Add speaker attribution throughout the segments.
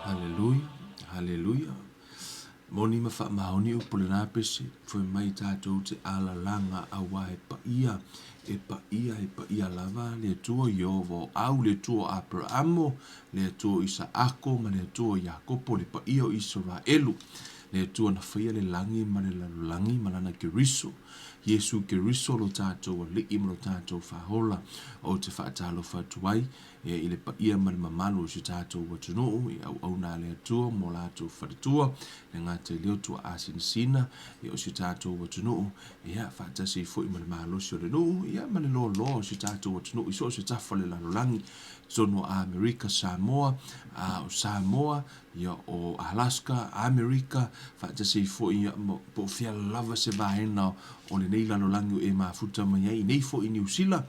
Speaker 1: Haleluia, haleluia. Moni ma faamaoni upu lena pese, foi mai tatou te alalaga auā e paia, e paia, e paia lava le Atua Ieova o au, le Atua o Aperaamo, le Atua o Isaako ma le Atua o Iakopo, le paia o Isaraelu, le Atua na faia le lagi ma le lalolagi ma lana Keriso, Iesu Keriso lo tatou Alii ma lo tatou Faaola. Ou te faatalofa atu ai e i le paia ma le mamalu o si o tatou atunuu i auauna a le Atua mo latou faletua, le gata i lea o tuaasinasina o si o tatou atunuu, ia, faatasi ai foi ma le malosi o le nuu, ia, ma le loaloa o si o tatou atunuu i so o se tafa o le lalolagi, totonu o Amerika, Samoa, a o Samoa, ia, o Alaska, Amerika, faatasi ai foi, ia, ma po o fea lava se vaega o lenei lalolagi o e mafuta mai ai, nei foi i Niu Sila.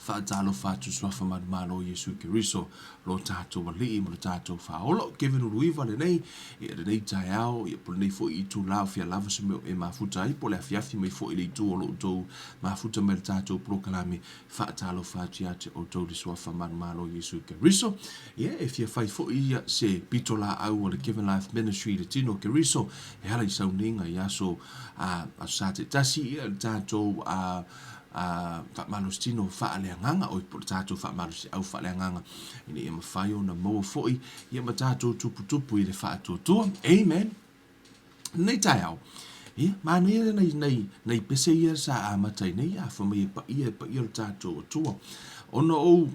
Speaker 1: Faatalofa atu Suafa Manumalo Iesu Keriso, lo tatou Alii ma lo tatou Faaola. O Kevin Uluiva lenei, ia lenei taeao, ia po lenei foi itula o fea lava se mea o e mafuta ai, po o le afiafi mai foi i le itu o lo outou mafuta mai le tatou polokalame. Faatalofa atu ia te outou le Suafa Manumalo Iesu Keriso. Ia e fia fai foi ia se pitolaau a le Kevin Life Ministry i le tino o Keriso, e ala i sauniga i aso, a, aso Sa taitasi, ia le tatou, a, a faamalositino faaleagaga, oi po o le tatou faamalosiau faaleagaga, ina ia mafai ona maua foi ia ma tatou tuputupu i le faatuatua. Amen. Lenei taeao, ia, manaia nai, nai, nai pese ia sa amata ai nei, a fai mai e paia, e paia lo tatou Atua. Ona ou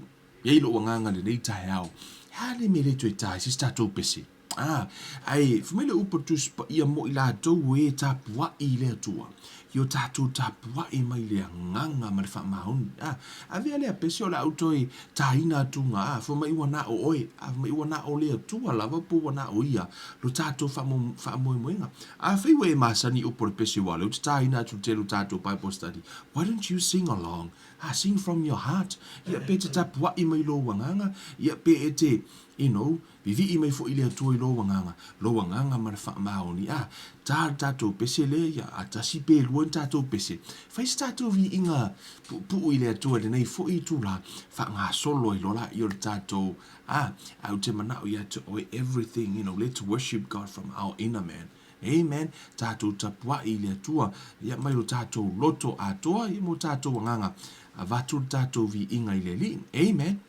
Speaker 1: i ai lou agaga lenei taeao, e a le mea e le toe ta ai se isi tatou pese? Ā, ae fai mai le upu a le Tusi Paia mo i latou e tapuai i le Atua, i o tatou tapuai mai le agaga ma le faamaoni. Ā, avea lea pese o le a ou toe tāina atu ga, ā, fai mai ua na o oe, ā, fai mai ua na o le Atua lava po ua na o ia lo tatou faamoemoega. Afai ua e masani i upu o le pese aua o lea ou te tāina atu i le tele o tatou Bible study, why don't you sing along? Ā, sing from your heart. Ia, pe te tapuai mai lou agaga, ia, pe e te, you know, Vivii mai foi le Atua i lou agaga, lou agaga ma le faamaoni. A, ta le tatou pese lea ia, a tasi pe lua ni tatou pese. Fai se tatou viiga puupuu i le Atua i lenei foi itula, faagasolo ai loa laia o le tatou, a, a ou te manao ia te oe everything, you know, let's worship God from our inner man. Amen. Tatou tapuai i le Atua, ia mai lo tatou loto atoa, ia mo tatou agaga, avatu le tatou viiga i le Alii. Amen.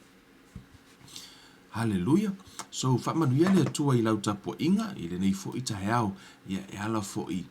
Speaker 1: Haleluia. So, faamanuia le Atua i lau tapuaiga i lenei foi taeao, ia e ala foi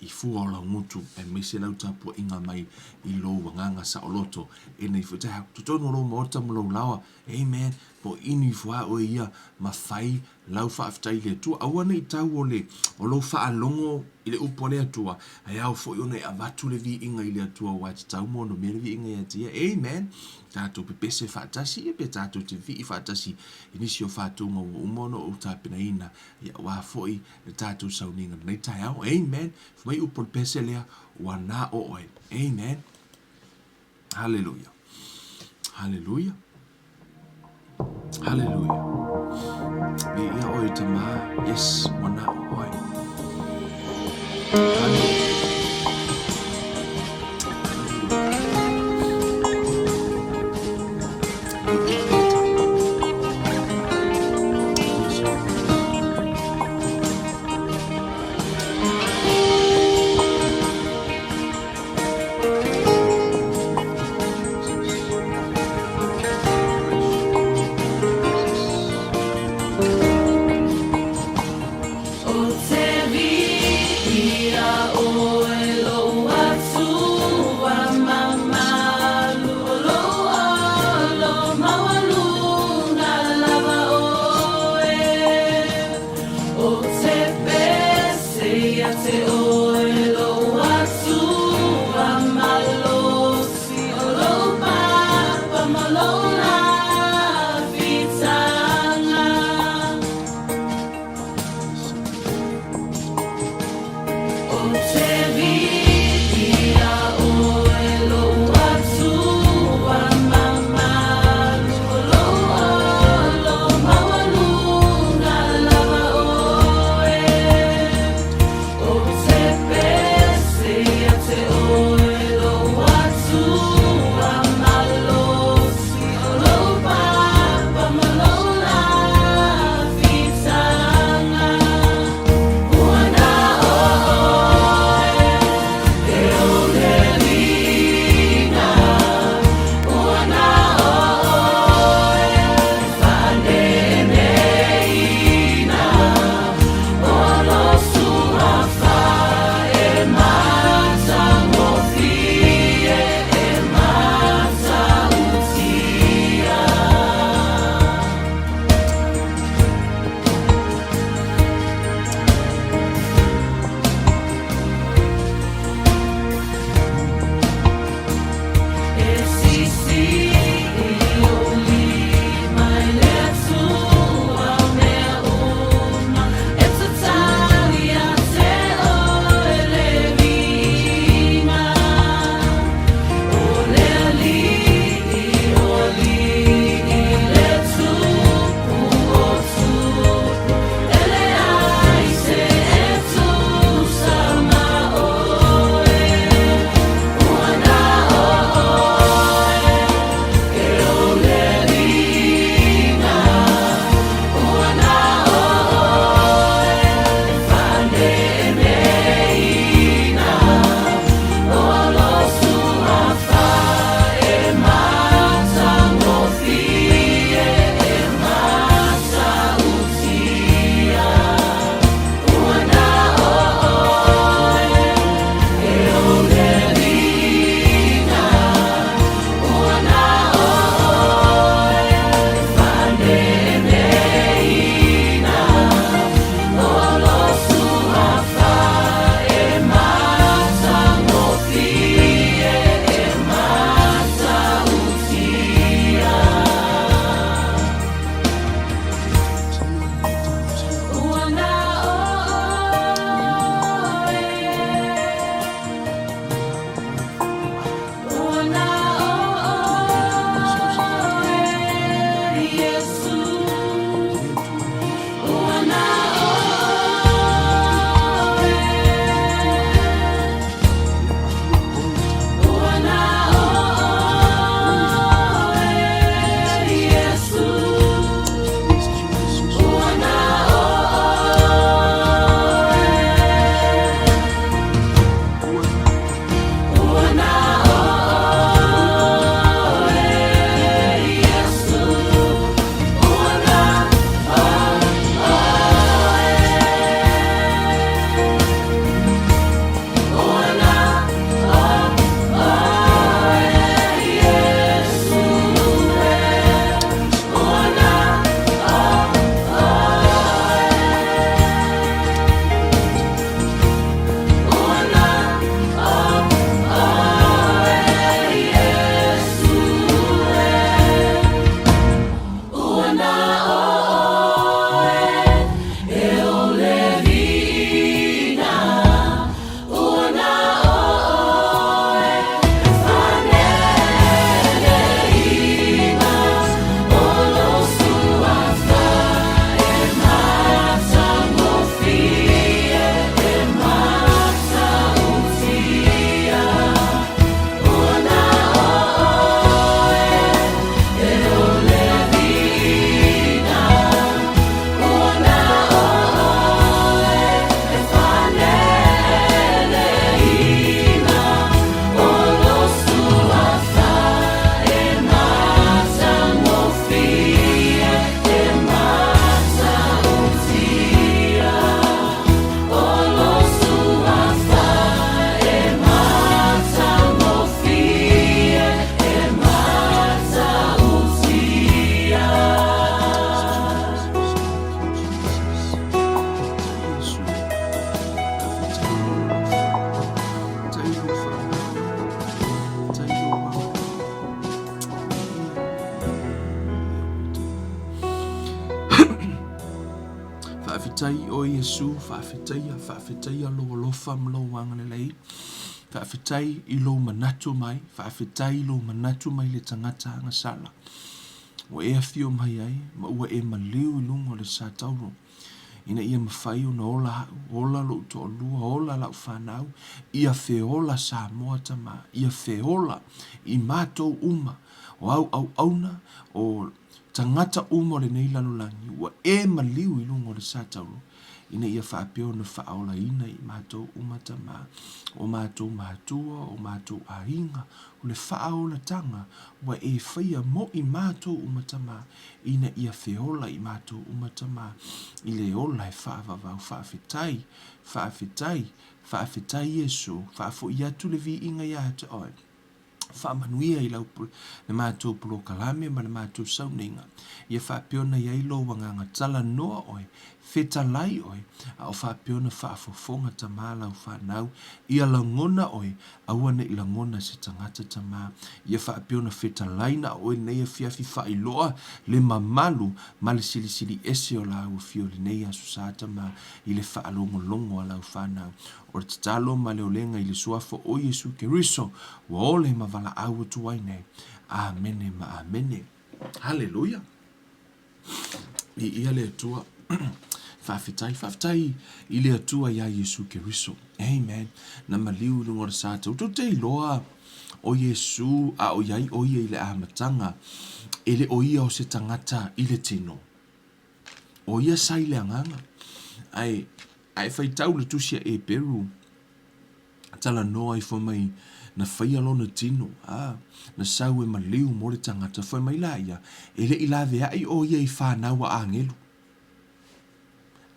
Speaker 1: i fua o lau gutu, aemaise lau tapuaiga mai i lou agaga saoloto i lenei foi taeao. Totonu o lou maota ma lou laoa, amen, po o inu ifo lava oe ia ma fai lau faafetai i le Atua. Aua ne i tau o le, o lou faalogo i le upu a le Atua, ae ao foi ona e avatu le viiga i le Atua aua e tatau ma onomea le viiga ia te ia. Amen. Tatou pepese faatasi, ia pe tatou te vii faatasi i nisi o faatuga ua uma ona ou tapenaina, ia aua foi le tatou sauniga lenei taeao. Amen. Fai mai upu o le pese lea, ua na o oe. Amen. Haleluia. Haleluia. Haleluia. Viia oe Tamā. Yes, ua na o oe. Haleluia.
Speaker 2: O te viia o
Speaker 1: Faafetai i oe Iesu, faafetaia, faafetaia lou alofa ma lou agalelei. Faafetai i lou manatu mai, faafetai i lou manatu mai le tagata agasala. Ua e afio mai ai ma ua e maliu i luga o le sa tauro ina ia mafai ona ola au, ola lou toalua, ola lau fanau, ia feola Samoa Tama, ia feola i matou uma, o au auauna, o tagata uma o lenei lalolagi, ua e maliu i luga o le sa tauro, ina ia faapea ona faaolaina i matou uma Tama, o matou matua, o matou aiga, o le faaolataga ua e faia mo i matou uma Tama, ina ia feola i matou uma Tama, i le ola e faavavau. Faafetai, faafetai, faafetai Iesu, faafoi atu le viiga ia te oe. Faamanuia i lau le matou polokalame ma le matou sauniga, ia faapea ona i ai lou agaga talanoa oe, fetalai oe, a o faapea ona faafofoga Tama lau fanau, ia lagona oe, aua ne i lagona se tagata Tama, ia faapea ona fetalai na o oe lenei afiafi faailoa le mamalu ma le silisili ese o lau afio i lenei Aso Sa Tama i le faalogologo a lau fanau. O le tatalo ma le olega i le Suafa o Iesu Keriso, ua ole ma valaau atu ai nei. Amene ma amene. Haleluia! Viia le Atua. Faafetai, faafetai i le Atua iā Iesu Keriso. Amen. Na maliu i luga o le sa tou. Tou te iloa o Iesu a o i ai o ia i le amataga, e le o ia o se tagata i le tino. O ia sa i le agaga. Ae, a e faitau le tusi a Eperu, talanoa ifo mai na faia lona tino, a, na sau e maliu mo le tagata, fai mai la ia, e le i laveai o ia i fanau a agelu.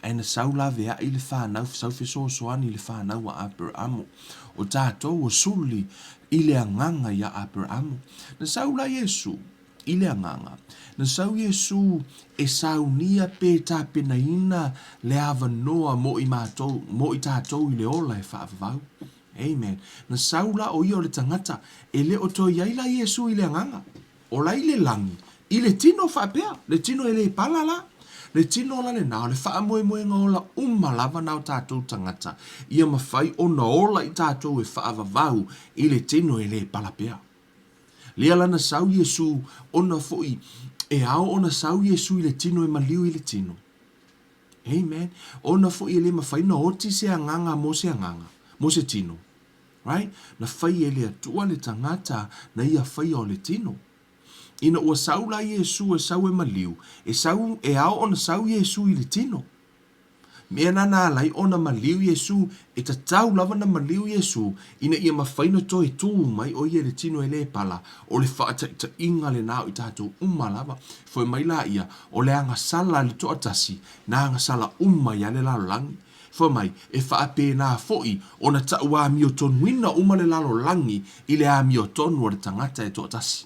Speaker 1: Ae na sau laveai le fanau, sau fesoasoani i le fanau a Aperamo. O tatou o suli i le agaga ia Aperamo. Na sau la Iesu, I le agaga, na sau Iesū e saunia pe tapenaina le avanoa mo i matou, mo i tatou i le ola e faavavau. Amen. Na sau la o ia o le tagata, e le o toe i ai la Iesū i le agaga. Ola i le lagi, i le tino faapea, le tino e le pala la. Le tino la lena, o le faamoemoega ola uma lava na o tatou tagata, ia mafai ona ola i tatou e faavavau i le tino e le pala pea. Lea la na sau Iesu, ona foi e ao ona sau Iesu i le tino e maliu i le tino. Amen. Ona foi e le mafai na oti se agaga mo se agaga, mo se tino. Right? Na fai e le Atua le tagata na ia faia o le tino. Ina ua sau la Iesu e sau e maliu, e sau, e ao ona sau Iesu i le tino. Mea na na ala ai ona maliu Iesū, e tatau lava na maliu Iesū, ina ia mafai na toe tū mai ʻo ia i le tino e lē pala, o le faataitaiga lenā o i tatou uma lava. Foe mai laia, o le agasala a le toatasi, na agasala uma ai le lalolagi. Foe mai, e faapēnā foʻi ona taʻu amiotonuina uma le lalolagi i le amiotonu a le tagata e toatasi.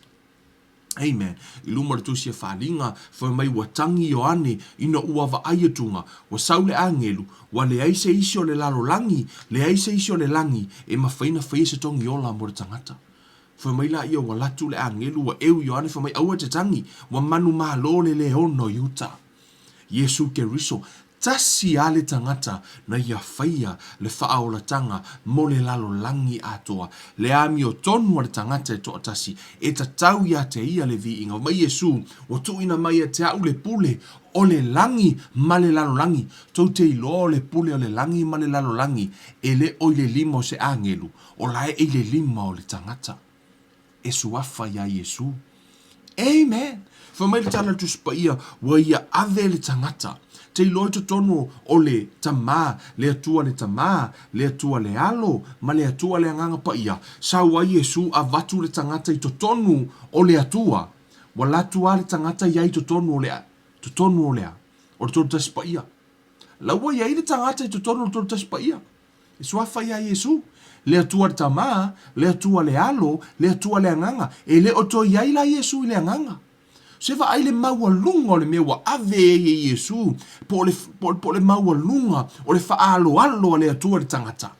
Speaker 1: Amen. I luma o le tusi a Faaliga, fai mai ua tagi Ioane ina ua vaai atuga, ua sau le agelu, ua leai se isi o le lalolagi, leai se isi o le lagi e mafai na faia se togi ola mo le tagata. Fai mai laia ua latu le agelu, ua eu Ioane fai mai aua e te tagi, ua manumalo le leona o Iuta. Iesu Keriso, tasi a le tagata na ia faia le faaolataga mo le lalolagi atoa, le amiotonu a le tagata e toatasi, e tatau ia te ia le viiga. Mai Iesu, ua tuuina mai ia te a'u le pule o le lagi ma le lalolagi. Tou te iloa o le pule o le lagi ma le lalolagi e le o i le lima o se agelu, o la e i le lima o le tagata. e suafa iā Iesū. Amen! Fai mai le tala a le Tusi Paia, ua ia ave le tagata. Te iloa i totonu o le Tamā, le Atua le Tamā, le Atua le Alo, ma le Atua le Agaga Paia, sau ai Iesū avatu le tagata i totonu o le Atua. Ua latu a le tagata iai totonu o le, totonu o le a? O le Tolutasi Paia. La ua iai le tagata i totonu o le Tolutasi Paia. E suafa iā Iesū, le Atua le Tamā, le Atua le Alo, le Atua le Agaga. E le o toe i ai la Iesū i le Agaga. Se vaai le maualuga o le mea ua ave ai e Iesū, po o le, po, po o le maualuga o le faaaloalo a le Atua i le tagata.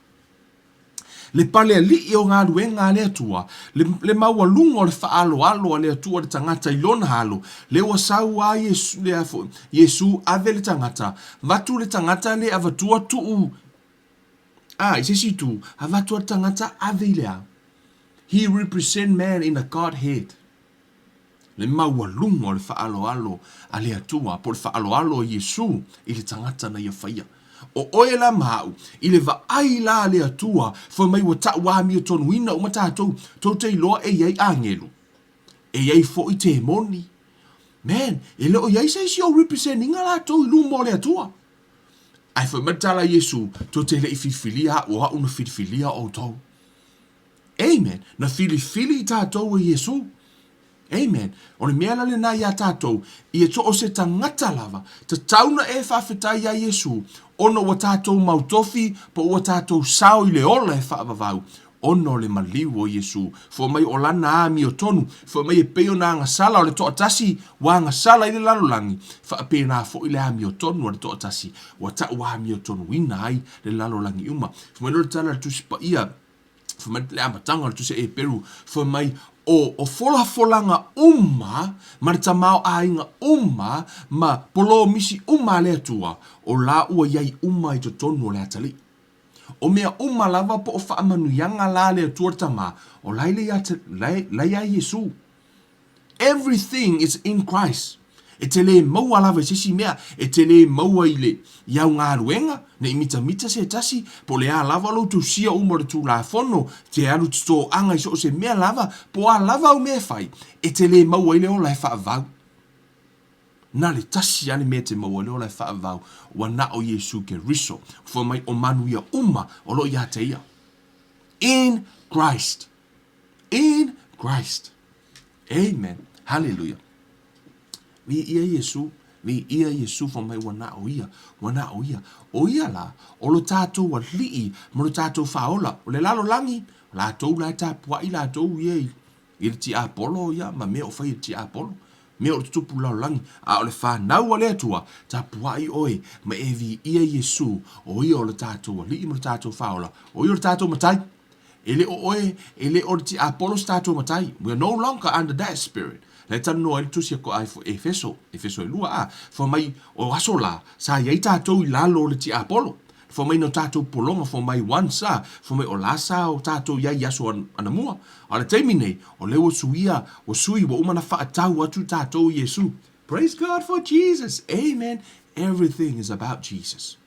Speaker 1: Le paleali'i o galuega a le Atua, le, le maualuga o le faaaloalo a le Atua i le tagata i lona alo, lea ua sau a Iesu, lea foi, Iesu ave le tagata, avatu le tagata le avatua tuu, a, i se isi itu, avatu a le tagata ave i le a? He represent man in a Godhead. Le maualuga o le faaaloalo a le Atua, po o le faaaloalo a Iesu i le tagata na ia faia. O oe la ma au, i le vaai la a le Atua, fai mai ua ta'u amiotonuina uma tatou, tou te iloa e i ai agelu, e i ai foi temoni. Man, e le o i ai se isi o represent ina latou i luma o le Atua. Ae fai mai le tala a Iesu, tou te le i filifilia a'u, o a'u na filifilia outou. Amen. Na filifili i tatou e Iesu. Amen. O le mea la lena iā tatou, ia so o se tagata lava, tatau na e faafetai iā Iesu, ona ua tatou mautofi po ua tatou sao i le ola e faavavau, ona o le maliu o Iesu. Fai mai o Lana amiotonu, fai mai e pei ona agasala o le toatasi ua agasala i le lalolagi, faapena foi le amiotonu a le toatasi ua ta'u amiotonuina ai le lalolagi uma. Fai mai loa le tala a le Tusi Paia, fai mai le amataga o le Tusi a Eperu, fai mai, o, o folafolaga uma ma le tamaoaiga uma ma polomisi uma a le Atua, o la ua i ai uma i totonu o le atalii. O mea uma lava po o faamanuiaga la a le Atua le Tama, o la i le la iā Iesu. Everything is in Christ. E te lē maua lava i se isi mea, e te lē maua i le, i au galuega, ne i mitamita se tasi, po o le a lava lou tusia uma o le Tulafono, te alu totoaga i so o se mea lava, po o a lava au mea e fai, e te lē maua ai le ola e faavavau. Na le tasi lava le mea e te maua ai le ola e faavavau, ua na o Iesu Keriso. Fai mai o manuia uma o lo o ia te Ia. In Christ. In Christ. Amen. Hallelujah. Viia Iesu, viia Iesu fai mai ua na o ia, ua na o ia. O ia la, o lo tatou alii ma lo tatou faaola, o le lalolagi, latou la e tapuai latou ia i, i le tiapolo ia ma mea o fai e le tiapolo, mea o le tutupu i le lalolagi, a o le fanau a le Atua, tapuai oe ma e viia Iesu, o ia o lo tatou alii ma lo tatou faaola, o ia o lo tatou matai. E le o oe, e le o le tiapolo se tatou matai. We are no longer under that spirit. La e talanoa ai le tusi a ko ai Efeso, Efeso e lua, a, fai mai o aso la, sa i ai tatou i lalo o le tiapolo. Fai mai no tatou pologa, fai mai once, a, fai mai o la sa o tatou i ai i aso anamua. A o le taimi nei, o lea ua suia, ua sui, ua uma ona faatau atu tatou i Iesu. Praise God for Jesus. Amen. Everything is about Jesus.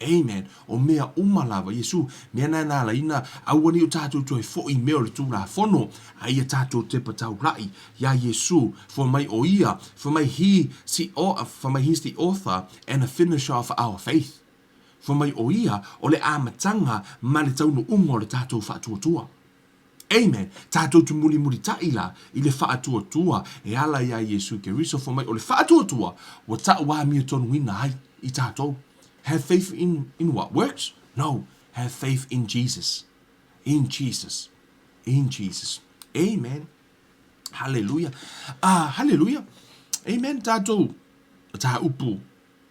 Speaker 1: Amen. O mea uma lava, Iesu, mea na na alaina, aua ne i o tatou toe foʻi i mea o le Tulafono, a ia tatou tepa taulaʻi iā Iesu, fai mai o Ia, fai mai He, si, o, fai mai He's the author and the finisher of our faith. Fai mai o Ia o le amataga ma le taunuuga o le tatou faatuatua. Amen. Tatou te mulimulitaʻi la i le faatuatua e ala iā Iesu Keriso, fai mai o le faatuatua ua ta'u āmiotonuina ai i tatou. Have faith in, in what? Works? No. Have faith in Jesus. In Jesus. In Jesus. Amen. Hallelujah. Ah, hallelujah. Amen. Tatou mataupu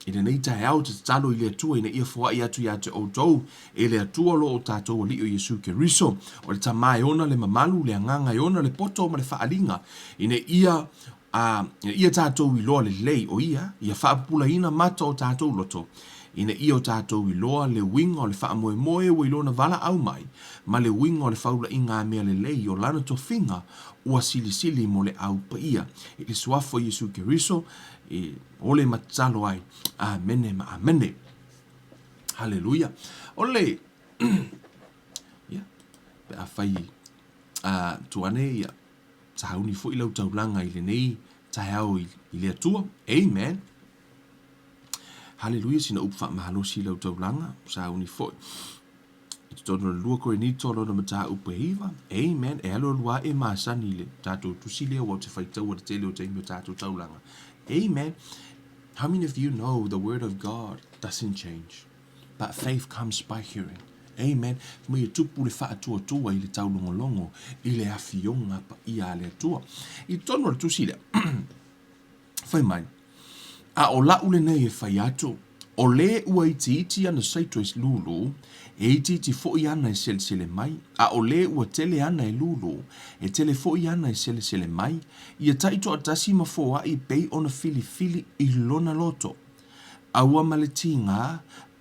Speaker 1: I lenei taeao te tatalo i le Atua ina ia foai atu ia te outou, e le Atua lo o tatou Alii o Iesu Keriso, o le Tama e ona le mamalu, le Agaga e ona le poto ma le faaaliga, ina ia, a, ina ia tatou iloa lelei o Ia, ia faapupulaina mata o tatou loto, ina ia o tatou iloa le uiga o le faamoemoe ua i lona valaau mai, ma le uiga o le faulaiga a mea lelei o Lana tofiga ua silisili mo le au paia. I le Suafa o Iesu Keriso, e ole ma tatalo ai. Amene ma amene. Haleluia. O le ia, pe a fai uh, tuane ia sauni foi lau taulaga i lenei taeao i, i le Atua. Amen. Haleluia, sina upu faamalosi i lau taulaga, sauni foi. I totonu o le 2 Korinito lona mataupu e 9. Amen. E alualu aʻe masani i le tatou tusi lea ua ou te faitaua le tele o taimi o tatou taulaga. Amen. How many of you know the word of God doesn't change? But faith comes by hearing. Amen. Mai e tupu le faatuatua i le taulogologo i le afioga paia a le Atua. I totonu o le tusi lea, fai mai, a o la'u lenei e fai atu, O lē ua itiiti ana saito e lūlū, e itiiti foʻi ana e selesele mai, a o lē ua tele ana e lūlū, e tele foʻi ana e selesele mai, ia taitoatasi ma foaʻi pei ona filifili i lona loto. Aua ma le tīgā,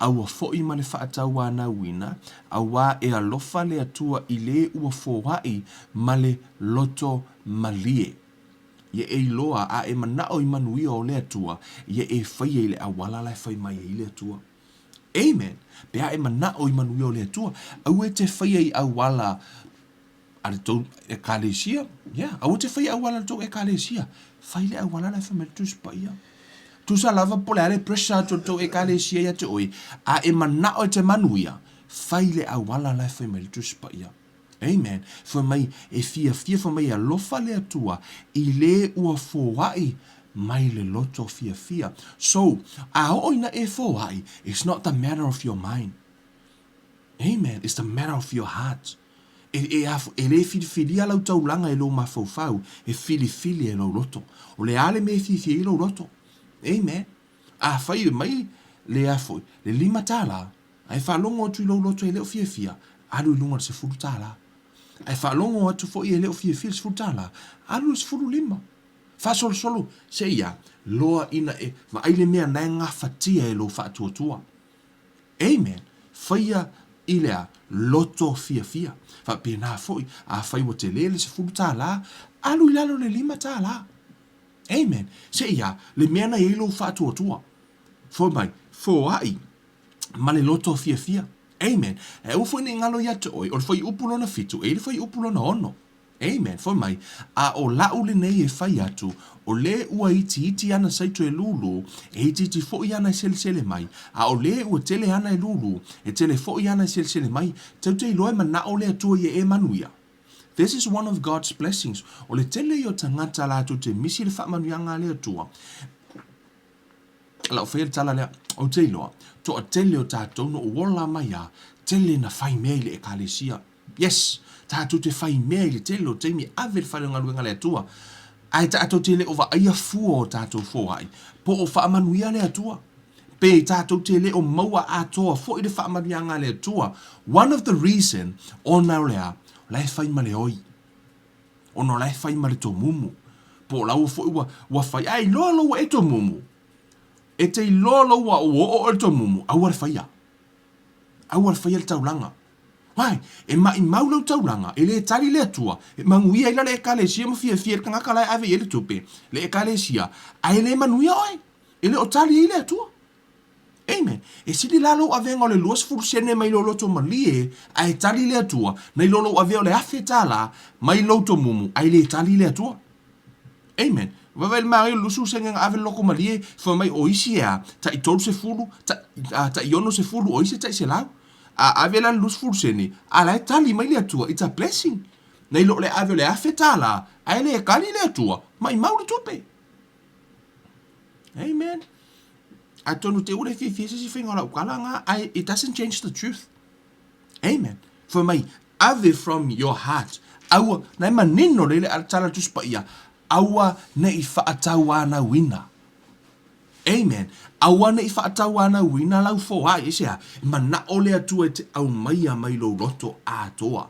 Speaker 1: aua foʻi ma le faatauanauina, auā e alofa le Atua i lē ua foaʻi ma le loto malie. Ia e iloa a e manaʻo i manuia o le Atua, ia e faia i le ʻauala la e fai mai ai le Atua. Amen! Pe a e manaʻo i manuia o le Atua, aua e te faia i ʻauala a le tou ʻEkalesia. Yeah, aua e te faia ʻauala a le tou ʻEkalesia. Fai le ʻauala la e fai mai le Tusi Paia. Tusa lava po o le a le pressure atu a le tou ʻEkalesia ia te ʻoe, a e manaʻo e te manuia, fai le ʻauala la e fai mai le Tusi Paia. Amen. Fai mai, e fiafia, fai mai e alofa le Atua i lē ua foai mai le loto fiafia. So, a oo ina e foai, it's not the matter of your mind. Amen. It's the matter of your heart. E, e, a, e lē filifilia lau taulaga e lou mafaufau, e filifili e lou loto. O le a le mea e fiafia ai lou loto? Amen. Afai e mai le a foi, le $5, A e faalogo atu i lou loto e le o fiafia, alu i luga o le $10. A e faalogo atu foi e le o fiafia le $10, alu i le 15. Faasolosolo, seia loa ina e vaai le mea na e gafatia e lou faatuatua. Amen. Faia i le a? Loto fiafia. Faapena foi, afai ua tele le $10, alu i lalo i le $5. Amen. Seia le mea na i ai lou faatuatua. Foi mai, foai ma le loto fiafia. Amen. E aua foi ne i galo ia te oe, o le fuaiupu lona fitu, e i le fuaiupu lona ono. Amen. Fai mai, a o laʻu lenei e fai atu, o lē ua itiiti ana saito e lūlū, e itiiti foʻi ana e selesele mai, a o lē ua tele ana e lūlū, e tele foʻi ana e selesele mai, tau te iloa e manaʻo le Atua ia e manuia. This is one of God's blessings. O le tele ia o tagata latou te misi le faamanuiaga a le Atua. Lau faia le tala lea, ou te iloa, toatele o tatou na ou ola mai a, tele na fai mea i le Ekalesia. Yes! Tatou te fai mea i le tele o taimi e ave le fale o galuega a le Atua, ae tatou te le o vaaia fua o tatou foai, po o faamanuia le Atua. Pe tatou te le o maua atoa foi le faamanuiaga a le Atua. One of the reason, ona o le a? O la e fai ma le oi. Ona o la e fai ma le tomumu. Po o la ua foi ua, ua fai, a iloa lou ua e tomumu. E te iloa lou ua ua oo oe i le tomumu, aua le faia. Aua le faia le taulaga. Why? E maʻimau lau taulaga, e le tali le Atua, e manuia ai la le Ekalesia ma fiafia ai le tagata la e ave i ai le tupe, le Ekalesia, ae le manuia oe. E le o tali ai le Atua. Amen. E sili la lou avega o le 20 sene mai lou loto malie ae tali le Atua, nai lo lou avea o le $1000 mai lou tomumu ae le tali le Atua. Amen. Vaavaai le manaia o le 20 sene na ave le loto malie, fai mai o isi e a, tai 30, tai, a, tai 60, o isi e tai 100. A ave la le 20 sene, a la e tali mai le Atua, it's a blessing. Nai lo le ave o le $1000 ae le tali le Atua, maimau le tupe. Amen. Atonu te ua le fiafia se isi faiga o lau tala na, ae it doesn't change the truth. Amen. Fai mai, ave from your heart. Aua, na e manino le le tala Tusi Paia, aua ne i faatauanauina. Amen. Aua ne i faatauanauina lau foai, aisea? E manaʻo le Atua e te aumaia mai lou loto atoa.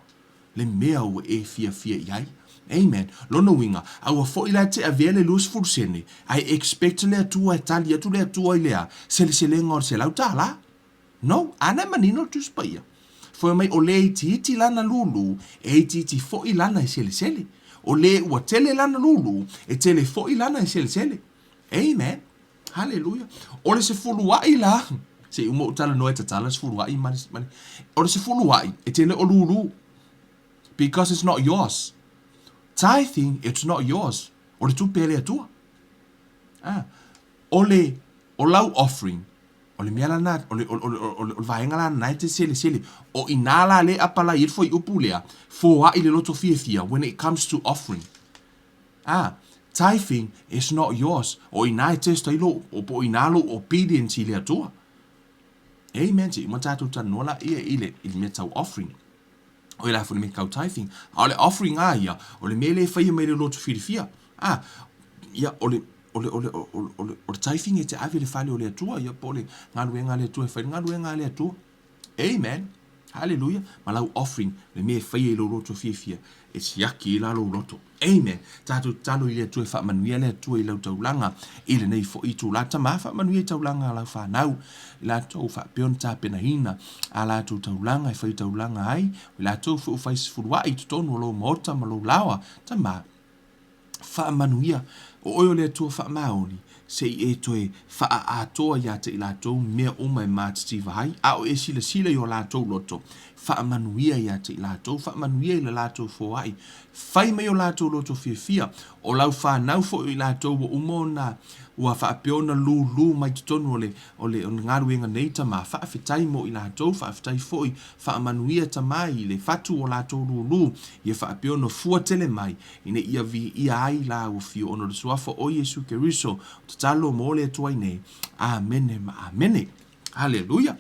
Speaker 1: le mea ua e fiafia i ai. Amen. Lona uiga, aua foi la e te avea le 20 sene, ae expect le Atua e tali atu le Atua i le a? Seleselega o le $100. No, ana e manino le Tusi Paia. Fai mai o le itiiti lana lūlū, e itiiti foi lana e selesele. O le ua tele lana lūlū, e tele foi lana e selesele. Amen. Haleluia. O le sefuluaʻi la, se i uma ou talanoa e tatala le sefuluaʻi ma le, ma le, o le sefuluaʻi, e te le o lūlū. Because it's not yours. Tithing, it's not yours. O le tupe a le Atua. Ah, o le, o lau offering, o le mea lana, o le, o, o, o, o, o le vaega lana e te selesele. O inā la le apalai ai le fuaiupu lea, foai le loto fiafia when it comes to offering. A, tithing is not yours. O inā e test ai lou, o po o inā lou obedience i le Atua. Amen. Se i uma tatou talanoa la ia i le, i le mea tau offering. O i la foi le mea tau tithing. A o le offering a ia, o le mea le faia mai le loto filifia. A, ia, o le, o le, o le, o le, o le, o le tithing e te ave i le fale o le Atua, ia po o le galuega a le Atua e fai le galuega a le Atua. Amen. Haleluia. Ma lau offering, le mea e faia i lou loto fiafia, e siaki i la lou loto. Amen. Tatou tatalo i le Atua e faamanuia le Atua i lau taulaga i lenei foi itula. Tama, faamanuia i taulaga a lau fanau, i latou faapea ona tapenaina a latou taulaga e fai taulaga ai, o i latou foi ua fai sefuluai i totonu o lou maota ma lou laoa. Tama, Faamanuia, o oe o le Atua faamaoni, se i e toe faaatoa ia te i latou mea uma e matitiva ai, a o e silasila i o latou loto, faamanuia ia te i latou, faamanuia i le latou foai, fai mai o latou loto fiafia, o lau fanau foi o i latou ua uma ona ua faapea ona lūlū mai totonu o le, o le, o le galuega nei, Tama, faafetai mo i latou, faafetai foi, faamanuia, Tama, i le fatu o latou lūlū, ia faapea ona fua tele mai, ina ia viia ai la ua fio ona o le Suafa o Iesu Keriso, tatalo mo le Atua nei. Amene ma amene. Haleluia.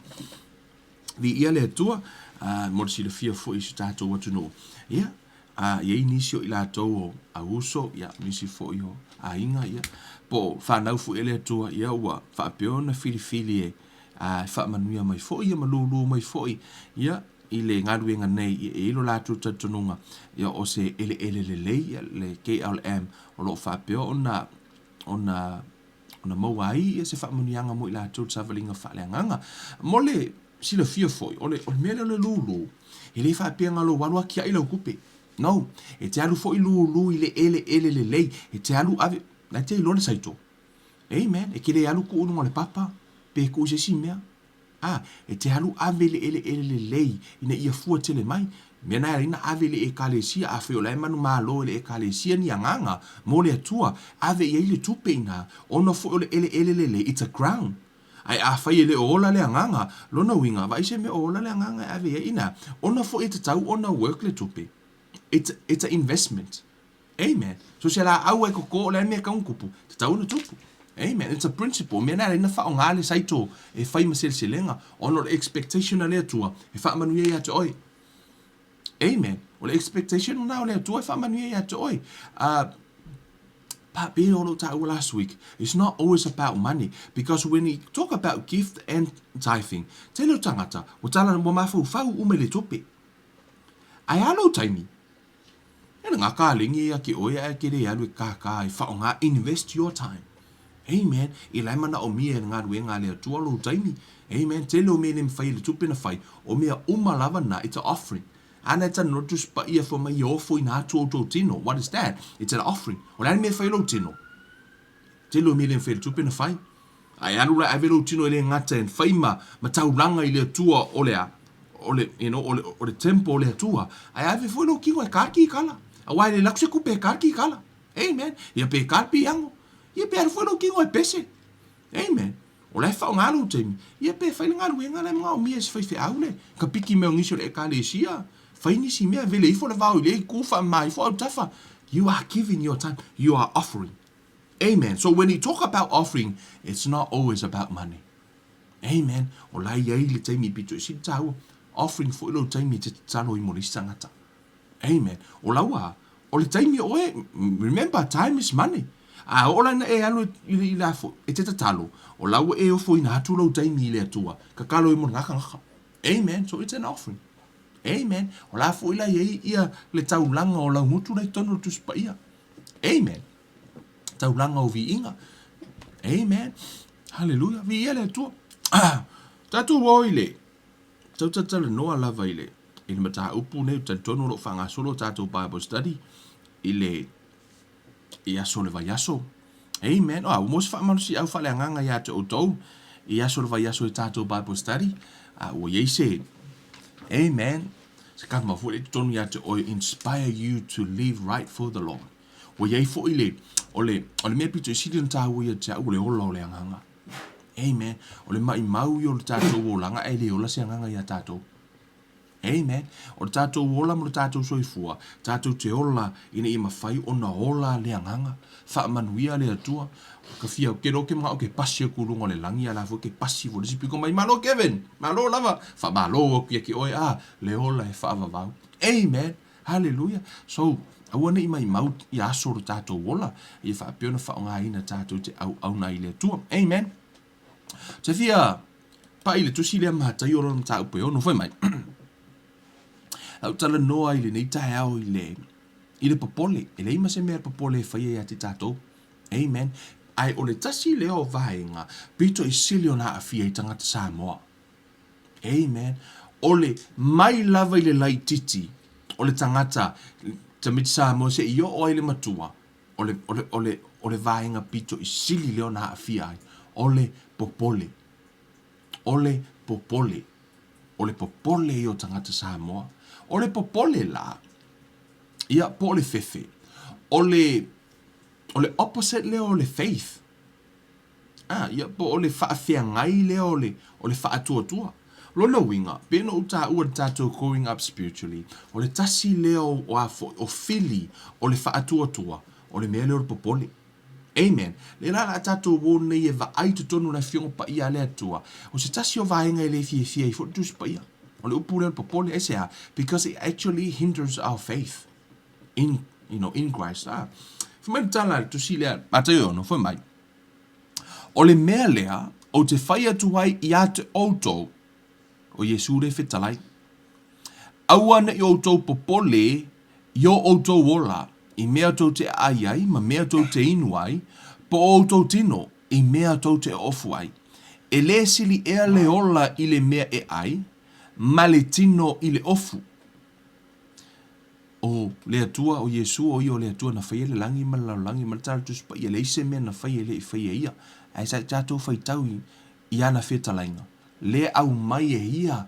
Speaker 1: Viia le Atua, uh, mo le silafia foi i si tatou atunuu. Ia, uh, i ai nisi o i latou o auuso, ia, nisi foi o aiga, ia, po o whanau foi e le Atua, ia, ua faapea ona filifili e, uh, faamanuia mai foi, ia, ma lūlū mai foi, ia, i le galuega nei, e i ai lo latou talitonuga, ia, o se eleele lelei, ia, le KLM, o lo o faapea ona, ona, ona maua ai ia se faamanuiaga mo i latou i le savaliga faaleagaga. Mo le silafia foi, o le, o le mea lea o le lūlū, e le faapea na lou alu atiae lau tupe. No. E te alu foi lūlū i le eleele lelei. E te alu ave, na e te iloa le saito. Amen. E te le alu tuu i luga o le papa, pe tuu i se isi mea. A, e te alu ave i le eleele lelei ina ia fua tele mai. Mea na e ala ai na ave i le Ekalesia, afai o la e manumalo e le Ekalesia ni agaga mo le Atua, ave i ai le tupe ina, ona foi o le eleele lelei, it's a ground. Ae afai e le o ola le agaga, lona uiga, vaai se mea o ola le agaga e ave i ai ina, ona foi e tatau ona work le tupe. It's, it's a investment. Amen. So se laau e koko o le a le mea e tau ona tupu, tatau ona tupu. Amen. It's a principle. Mea na e ala ai ona faaaoga le saito e fai ma seleselega, ona o le expectation a le Atua e faamanuia ia te oe. Amen. O le expectation lena o le Atua e faamanuia ia te oe. Pei o lou taua last week, it's not always about money because when you talk about gift and tithing, tele o tagata ua tala ua mafaufau uma i le tupe. Ae a lou taimi? E le ngā kālengi ia ke oe ae ke le alu e kākā e whaonga invest your time. Amen. I lae manaomia e le galuega a le Atua lou taimi. Amen. Tele o mea e le mawhai e le tupe na whai, o mea uma lava na, it's an offering. Ana e tana no Tusi Paia fai mai e ofo ina atu outou tino. What is that? It's an offering. O le a le mea e fai ai lou tino? Tele o mea e le mafai e le tupe na fai. Ae alu la e ave lou tino e le gata e fai ma, ma taulaga i le Atua o le a? O le, you know, o le, o le temple o le Atua. Ae ave foi lou tino e kar kikala. Aua e le laku se tupe e kar kikala. Amen. Ia pe kar piango. Ia pe alu foi lou tino e pese. Amen. O la e faaaoga lou taimi. Ia pe fai le galuega la e manaomia e se faifeau le ka piki mai o nisi o le Ekalesia. Fai nisi mea, vele ifo le vao i lea itu, faamama ifo autafa. You are giving your time. You are offering. Amen. So when you talk about offering, it's not always about money. Amen. O la e i ai le taimi pito i sili tāua. Offering foi lou taimi e te tatalo ai mo le isi tagata. Amen. O lau a, o le taimi o oe, remember, time is money. A oo la ina e alu i, i la foi, e te tatalo, o la ua e ofoina atu lou taimi i le Atua, tatalo ai mo le gakagaka. Amen. So it's an offering. Amen. O la foi la i ai ia le taulaga o lau gutu la i totonu o le Tusi Paia. Amen. Taulaga o viiga. Amen. Hallelujah. Viia le Atua. Ah, tatou o i le tau talatalanoa lava i le i le mataupu nei, ou te talitonu o lo o faagasolo tatou Bible study i le i aso o le vaiaso. Amen. Oh, ua maua se faamalosiau faaleagaga ia te outou i aso o le vaiaso i tatou Bible study. Uh, ua i ai se Amen. Se kama foi le totonu ia te oe, inspire you to live right for the Lord. Ua i ai foi le, o le, o le mea pito i sili ona tāua ia te au, o le ola o le agaga. Amen. O le maʻimau ia o le tatou olaga ae le ola se agaga iā tatou. Amen. O le tatou ola ma le tatou soifua, tatou te ola ina ia mafai ona ola le agaga, faamanuia le Atua. Ka fia, ke loa ke manao ke pasi aku i luga o le lagi, a la foi ke pasi foi le isi piko mai, malo Kevin, malo lava, faamalo aku ia ke oe, a, le ola e faavavau. Amen. Hallelujah. So, Aua ne i maimau ia aso o lo tatou ola, ia faapea ona faaaogaina tatou te auauna ai i le Atua. Amen. Ou te fia pai i le tusi lea Mataio lona mataupu e ono fai mai. Lau talanoa i lenei taeao i le i le popole. E leai ma se mea popole e faia ia te tatou. Amen. Ae o le tasi lea o vaega pito i sili ona aafia i tagata Samoa. Amen. O le mai lava i le laititi o le tagata tamaiti Samoa seia oo ai le matua, o le, o le, o le, o le vaega pito i sili lea ona aafia ai, o le popole. O le popole. O le popole ia o tagata Samoa. O le popole la, ia, po o le fefe, o le, o le opposite lea o le faith. A, ia, po o le faafeagai lea o le, o le faatuatua. O lona uiga, pei ona ou taua i le tatou growing up spiritually, o le tasi lea o, o a foi, o fili o le faatuatua, o le mea lea o le popole. Amen. Lea la o le a tatou o nei e vaai i totonu o le Afioga Paia a le Atua, o se tasi o vaega e le fiafia ai foi le Tusi Paia, o le upu lea o le popole. Aisea? Because it actually hinders our faith in, you know, in Christ. Ah. Fai mai le tala a le Tusi lea, Mataio e ono, fai mai, O le mea lea ou te fai atu ai ia te outou, o Iesū lea e fetalai, aua ne i outou popole i o outou ola i mea tou te aai ai ma mea tou te inu ai, po o outou tino i mea tou te oofu ai. E lē sili ea le ola i le mea e ai, ma le tino i le ofu. O le Atua, o Iesu, o ia o le Atua na faia le lagi ma le lalolagi ma le tala Tusi Paia, leai se mea na faia e le i faia e ia. Ae sa i tatou faitau i, i ana fetalaiga, le aumai e ia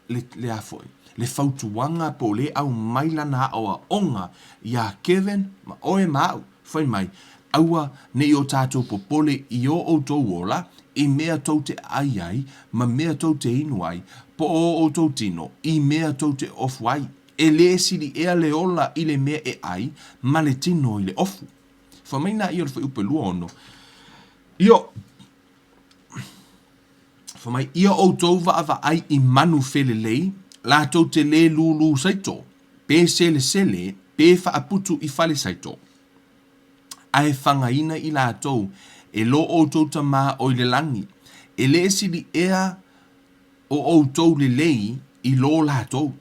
Speaker 1: le, le a foi, le fautuaga po o le aumai lana aoaoga iā Kevin ma oe ma au, fai mai, Aua ne i o tatou popole i o outou ola, i mea tou te ai ai, ma mea tou te inu ai, po o outou tino, i mea tou te ofu ai. E lē sili ea le ola i le mea e ai, ma le tino i le ofu. Fai mai nā ia o le fuaiupu e 26, Io, fai mai, ia outou vaavaai i manu felelei, latou te lē lūlū saito, pe selesele, pe faaputu i fale saito. Ae fagaina i latou e lo outou Tamā o i le lagi, e lē sili ea o outou lelei i lo latou.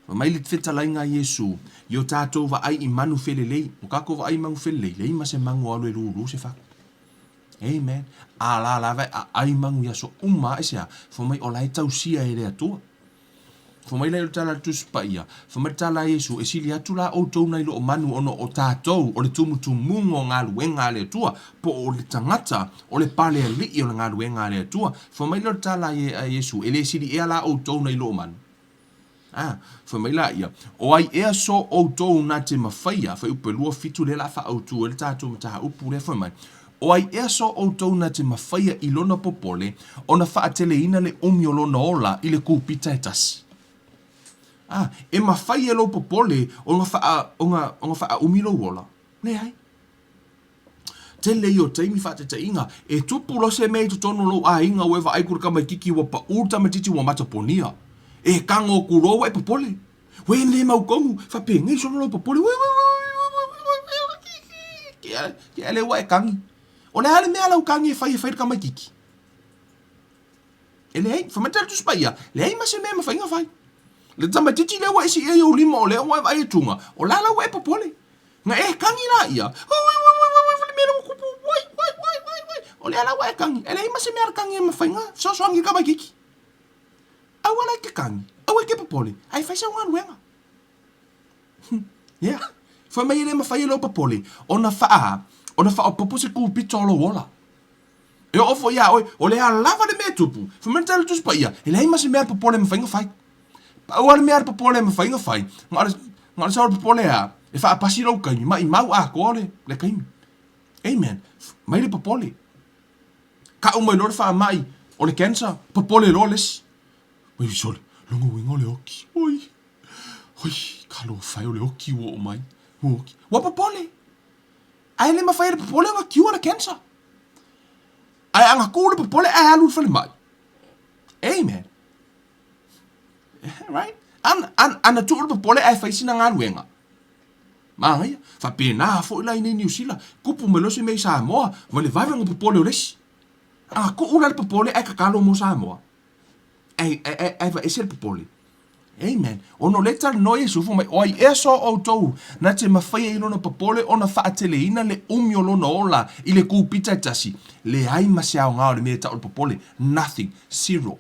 Speaker 1: Fai mai le fetalaiga a Iesu, I o tatou vaai i manu felelei, o kakou vaai i manu felelei, leai ma se manu o alu e lūlū se fatu. Amen. A la lava e aai manu i aso uma, aisea? Fai mai o la e tausia e le Atua. Fai mai la i o le tala a le Tusi Paia, fai mai le tala a Iesu, e sili atu la outou nai lo o manu ona o tatou o le tumutumuga o galuega a le Atua, po o le tagata o le pale alii o le galuega a le Atua. Fai mai la o le tala a Iesu, e le sili ea la outou nai lo o manu? A, fai mai laia, O ai ea so outou na te mafaia, fuaiupu e 27 lea la a faaautu ai le tatou mataupu lea, fai mai, O ai ea so outou na te mafaia i lona popole ona faateleina le umi o lona ola i le kūpita e tasi? A, e mafai e lou popole ona faa, ona, ona faaumi lou ola? Leai. Tele ia o taimi faataitaiga, e tupu loa se mea i totonu o lou aiga ua e vaai ku le tamaititi ua paʻu le tamaititi ua mataponia. E tago atu loa ua e popole. Ua e le mautonu, faapenei solo lou popole. Ke a lea ua e tagi. O le a le mea lau tagi e fai e fai le tamaititi? E leai, fai mai le Tala Tusi Paia, leai ma se mea e mafai ona fai. Le tamaititi lea ua e siia i ou lima o lea ua e vaai atuga, o la la ua e popole. Na e kagi la ia, ui ui ui ui ui le mea lea ua tupu, ui ui ui ui ui, o lea la ua e kagi, e leai ma se mea a le kagi e mafai ona fesoasoani i le tamaititi. Aua la e te kagi, aua e te popole, ae fai sau galuega. Yeah. Fai mai e le mafai e lou popole ona faa, ona faaopoopo se kūpita o lou ola. E oo foi iā oe, o le a lava le mea e tupu, fai mai le Tala Tusi Paia, e leai ma se mea a le popole e mafai ona fai. Pau lava le mea a le popole e mafai ona fai, na o le, na o le sau o le popole lava, e faapasi lou taimi, maimau atoa le, le taimi. Amen. Mai le popole. Kau mai loa le faamai o le cancer, popole loa le isi. Oi, sole, lona uiga o le oki. Oi, oi, talofa e o le oki ua oo mai. Ua oki. Ua popole. Ae le mafai e le popole ona cure le cancer. Ae ana tu le popole ae alu i le falemai. Amen. Right? Ana, ana, ana tuu le popole ae fai sina galuega. Manaia. Faapena foi la i nei Niu Sila, tupu mai loa se mea i Samoa, valevale ona popole o le isi. A tuu la le popole ae tatalo mo Samoa. Ae, ae, ae vaese le popole. Amen. Ona o lea e talanoa Iesu, fai mai, o ai ea so outou na te mafaia i lona popole ona faateleina le umi o lona ola i le kūpita e tasi? Leai ma se aoga o le mea e tau o le popole. Nothing. Zero.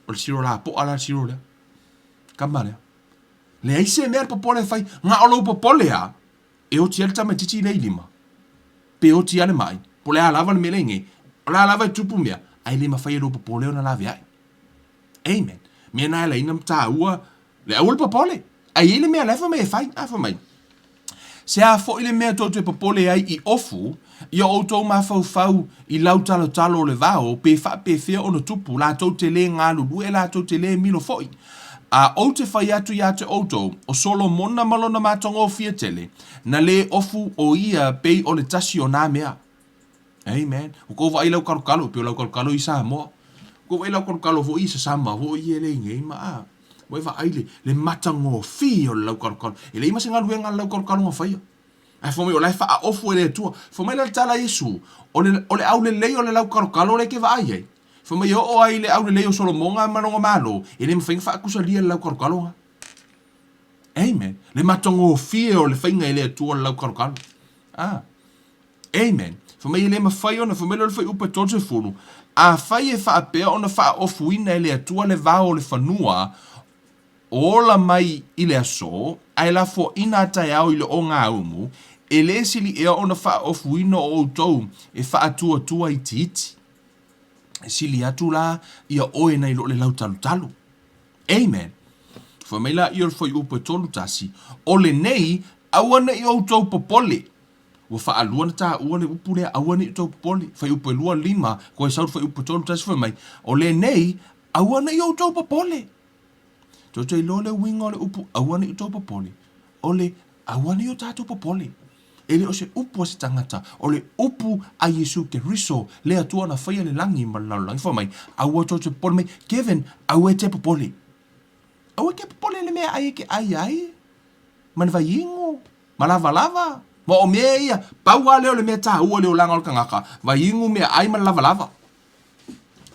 Speaker 1: O le zero lapoa la le zero lea. Kama lea. Leai se mea le popole e fai. Na o lou popole lava e oti ai le tamaitiiti lea i lima, pe oti lava le mai, po o le a lava le mea lea i nei, o le a lava e tupu mea, ae le mafai e lou popole ona laveai. Amen. Mea na e ala ai ona taua le aua le popole. Ae i ai le mea la e fai mai e fai. A fai mai, Se a foi le mea tou te popole ai i ofu, ia outou mafaufau i lau talotalo o le vao, pe faapefea ona tupu, latou te lē galulue, latou te lē milo foi. A ou te fai atu iā te outou, o Solomona ma lona matagofie tele, na lē ofu o ia pei o le tasi o nā mea. Amen. Ua kou vaai lau kalokalo, pei o lau kalokalo i Samoa. Ua kou vaai lau kalokalo foi i Sasama foi ia lea i nei ma a. Ua e vaai le, le matagofie o le lau kalokalo. E leai ma se galuega a le lau kalokalo na faia. Ae fai mai o la e faaofu e le Atua. Fai mai la le tala a Iesu, o le, o le aulelei o le lau kalokalo lea e te vaai ai. Fai mai e oo ai i le aulelei o Solomoga ma lona malo, e le mafai ona faatusalia le lau kalokalo na. Amen. Le matagofie o le faiga e le Atua o le lau kalokalo. Ah. Amen. Fai mai e le mafai ona, fai mai lea o le fuaiupu e 30, Afai e faapea ona faaofuina e le Atua le vao o le fanua, o ola mai i le aso, ae lafoaina a taeao i le ogāumu, e le sili ea ona faaofuina o outou e faatuatua itiiti? E sili atu la ia oe nai lo le lautalutalu. Amen. Fai mai laia o le fuaiupu e 31, O lenei, aua ne i outou popole. Ua faalua ona taua le upu lea, aua ne i outou popole. Fuaiupu e 2, 5, koe sau le fuaiupu e 3, 1 fai mai, O lenei, aua ne i outou popole. Tou te iloa le uiga o le upu aua ne i outou popole, o le aua ne i o tatou popole. E le o se upu a se tagata, o le upu a Iesu Keriso, le Atua na faia le lagi ma le lalolagi, fai mai, aua tou te popole mai, Kevin, aua e te popole. Aua e te popole i le mea ai e te ai ai, ma le vaiinu, ma lavalava, ma o mea ia, pau lava lea o le mea taua i le olaga o le tagata, vaiinu, meaai ma le lavalava.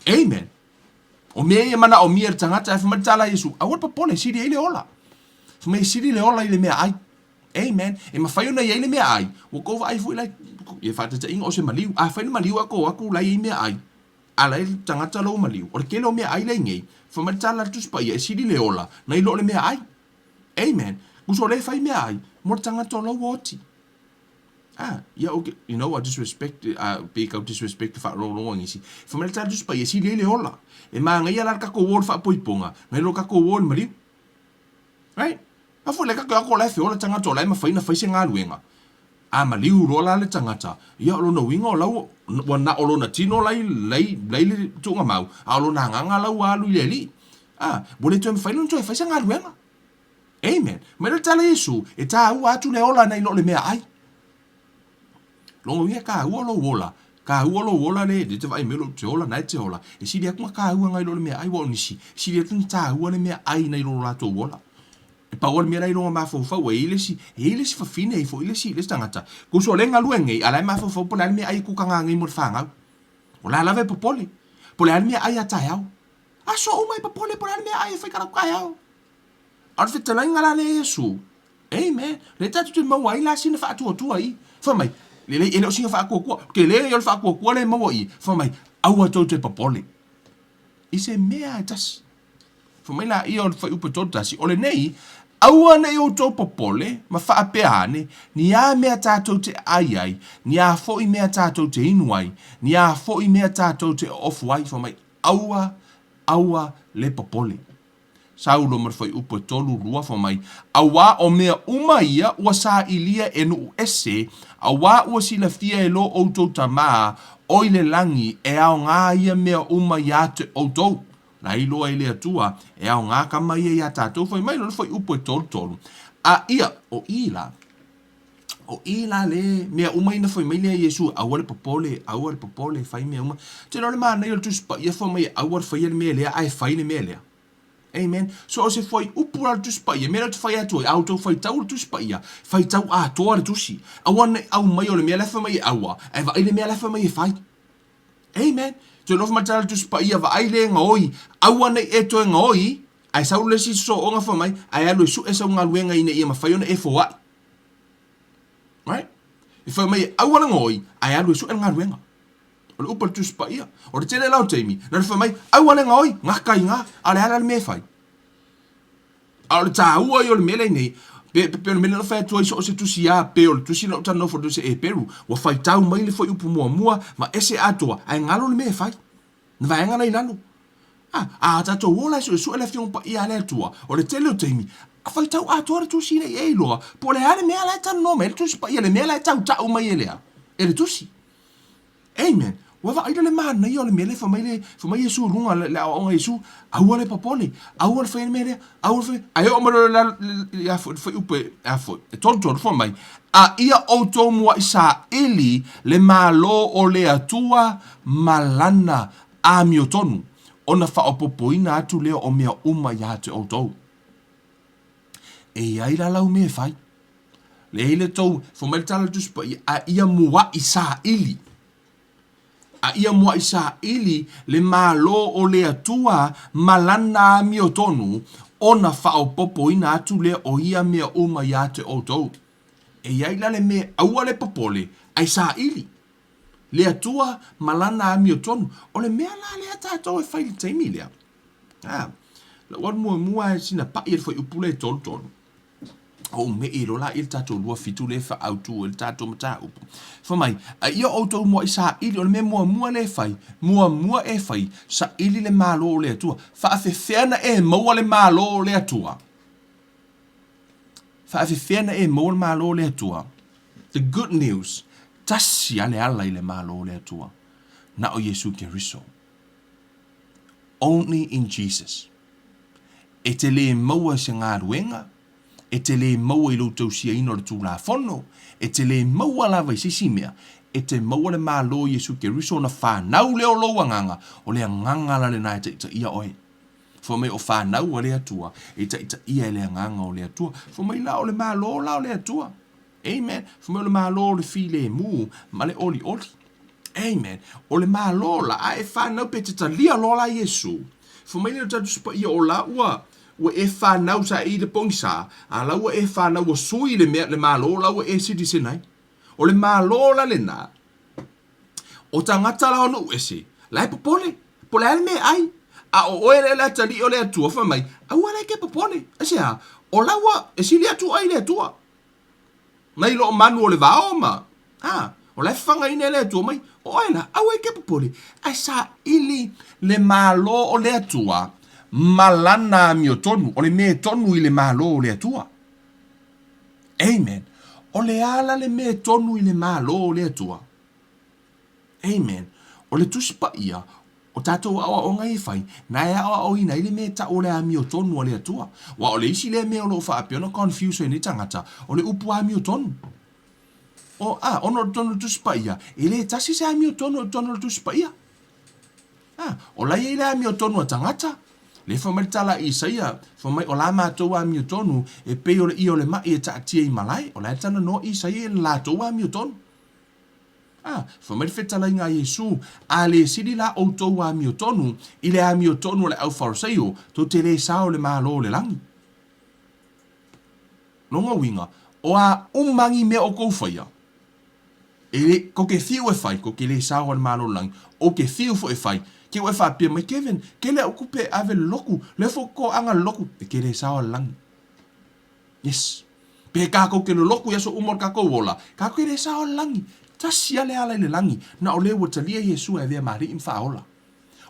Speaker 1: Amen. O mea ia e manaomia e le tagata, ae fai mai le tala a Iesu, aua le popole, e sili ai le ola. Fai mai e sili le ola i le meaai. Amen. E mafai ona i ai le meaai, ua tou vaai foi la i faataitaiga o se maliu. Afai le maliu a tou o atu la e i ai meaai, a la e i le tagata lou maliu, o le tele o meaai la e i nei, fai mai le tala a le Tusi Paia, e sili le ola nai lo le meaai. Amen. Uso lea e fai meaai mo le tagata o la ua oti. Ah, ia okay, you know, I disrespect, uh, pe kau disrespect le faalogologo a nisi. Fai mai le tala Tusi Paia, e sili ai le ola. E manaia la le tatou o i le faapoipoga, nai lo tatou o i le maliu. Right? A foi le tatou o la e feola tagata o la e mafai ona fai se galuega. A maliu loa la le tagata, ia o lona uiga o la ua, ua na o lona tino la i, la i, la i le tuugamau, a o lona agaga la ua alu i le Alii. A, ua le toe mafai ona toe fai se galuega. Amen. Mai le tala Iesu, e tāua atu le ola nei lo le mea ai. Lona uiga e tāua lou ola, tāua lou ola le, le te vaai mai lou te ola, nae te ola. E sili atu na tāua nai lo le mea ai, wa o nisi, e sili atu na tāua le mea ai nai lo latou ola. E pau lava le mea la i lona mafaufau, ua i ai le isi, e i ai le isi fafine, e i ai foi le isi, le isi tagata. Tusa o lea e galue nei, a o la e mafaufau po o le a le mea ai e kukagā nei mo le fanau. O la lava e popole, po o le a le mea ai a taeao. Aso uma e popole po o le a le mea ai e fai ka latou taeao. A o le fetalaiga la lea Iesu, Amen, lea tatou te maua ai la sina faatuatua i i. Fai mai, lelei, e le o sina faatuatua, tele ia o le faatuatua lea e maua i i. Fai mai, aua tou te popole i se mea e tasi. Fai mai laia o le fuaiupu e 31, o lenei, aua ne i outou popole ma faapea ane, ni a mea tatou te ai ai, ni a foi mea tatou te inu ai, ni a foi mea tatou te oofu ai. Fai mai, aua, aua le popole. Saulo ma le fuaiupu e 32, fai mai, Auā o mea uma ia ua sailia e nuu ese, auā ua silafia e lo outou Tamā o i le lagi e aogā ia mea uma iā te outou. La iloa e le Atua e aogā kama ia iā tatou. Fai mai loa le fuaiupu e 33, A ia, o i la, o i la le mea uma ina fai mai lea Iesu, aua le popole, aua le popole, fai mea uma. Te iloa le manaia o le Tusi Paia fai mai aua le faia le mea lea ae fai le mea lea. Amen. So o se fuaiupu la le Tusi Paia, mea lea ou te fai atu ai, a outou faitau le Tusi Paia, faitau atoa le Tusi. Aua ne i aumai o le mea la e fai mai e aua, ae vaai le mea la e fai mai e fai. Amen. Toe nofo mai le tala le Tusi Paia, vaai le gaoi, aua ne i e toe gaoi, ae sau le isi sosooga fai mai, ae alu e sue sau galuega ina ia mafai ona e foai. Right? E fai mai e aua le gaoi, ae alu e sue le galuega. O le upu a le Tusi Paia. O le tele la o taimi, na ona fai mai, aua le gaoi, gata i ina, a o le a la le mea e fai? A o le taua ia o le mea lea nei, pe, pe, pe o le mea lea na fai atu ai so o se tusi lava, pe o le tusi na ou talanoa foi i le tusi Eperu, ua faitau mai le fuaiupu muamua ma ese atoa, ae galo le mea e fai. Na vaega la i lalo. A, a tatou o la e suesue le Afioga Paia a le Atua, o le tele o taimi, faitau atoa le tusi ina ia e iloa po o le a le mea la e talanoa mai ai le Tusi Paia, le mea la e tautau mai e le a? E le tusi. Amen. Ua vaai la le manaia o le mea lea fai mai le, fai mai Iesu i luga le aoaoga a Iesu, aua le popole, aua le faia le mea lea, aua le faia, ae oo mai loa le, a foi, le fuaiupu e, a foi, e 33 fai mai, a ia outou muaʻi saili le Malo o le Atua ma lana amiotonu, ona faaopoopoina atu lea o mea uma iā te outou. E i ai la lau mea e fai. Leai le tou, fai mai le tala a le Tusi Paia, a ia muaʻi saili, a ia muaʻi saili le Malo o le Atua ma lana amiotonu, ona faaopoopoina atu lea o ia mea uma iā te outou. E i ai la le mea, aua le popole, ae saili le Atua ma lana amiotonu. O le mea la lea tatou e fai i le taimi lea, a, lau alu muamua e sina paʻi a le fuaiupu lea e 33. Ou meʻi loa la i le tatou 27 lea e faaautu ai le tatou mataupu. Fai mai, a ia outou muaʻi saili, o le mea muamua lea e fai, muamua e fai, saili le Malo o le Atua. Faafefea na e maua le Malo o le Atua? Faafefea na e maua le Malo o le Atua? The good news, tasi lava le ala i le Malo o le Atua, na o Iesu Keriso. Only in Jesus. E te lē maua i se galuega, e te lē maua i lou tausiaina o le Tulafono, e te lē maua lava i se isi mea, e te maua le Malo o Iesu Keriso ona fanau lea o lou agaga, o le agaga la lena e taitaia oe. Fai mai o fanau a le Atua, e taitaia e le agaga o le Atua. Fai mai la o le Malo la o le Atua. Amen. Fai mai o le Malo o le filemu ma le olioli. Amen. O le Malo la, a e fanau pe te talia loa la Iesu. Fai mai lea o le tatou Tusi Paia o la ua ua e fanau sa e i le pogisa, a la ua e fanau ua sui le mea le Malo la ua e citizen ai. O le Malo la lena, o tagata la o nuu ese, la e popole, po o le a le mea e ai. A o oe lea le atalii o le Atua, fai mai, aua la e ke popole. Aisea? O la ua e sili atu oe i le Atua. Mai loo manu o le vao ma, a, o la e fafagaina e le Atua mai, o oe la, aua e ke popole, ae saili le Malo o le Atua ma lana amiotonu, o le mea e tonu i le Malo o le Atua. Amen. O le a la le mea e tonu i le Malo o le Atua? Amen. O le Tusi Paia, o tatou aoaoga ia e fai, na e aoaoina ai le mea e tau o le amiotonu a le Atua. Aua o le isi lea mea o lo o faapea ona confuse ai nei tagata, o le upu amiotonu. O, a, ona o totonu o le Tusi Paia, e le tasi se amiotonu o totonu o le Tusi Paia. A, o la e i ai le amiotonu a tagata. Lea fai mai le tala a Isaia, fai mai o la matou amiotonu e pei o le ie o le maʻi e taatia i malae. O la e talanoa Isaia i le latou amiotonu. A, fai mai le fetalaiga a Iesu, A le sili la outou amiotonu i le amiotonu a le au Fariseio, tou te lē sao i le Malo o le lagi. Lona uiga, o a uma ni mea outou faia, e le, tou te fiu e fai, tou te lē sao i le Malo o le lagi. Ou te fiu foi e fai, ke ua e faapea mai, Kevin, kele au tupe e ave i le lotu, lea foi ou te toaga i le lotu, e te lē sao i le lagi. Yes. Pe kākou ke loloku i aso uma o le kākou ola, kākou ke le sao le lagi. Tasi a le ala i le lagi, na o le ua talia Iesu e avea ma Alii ma Faaola.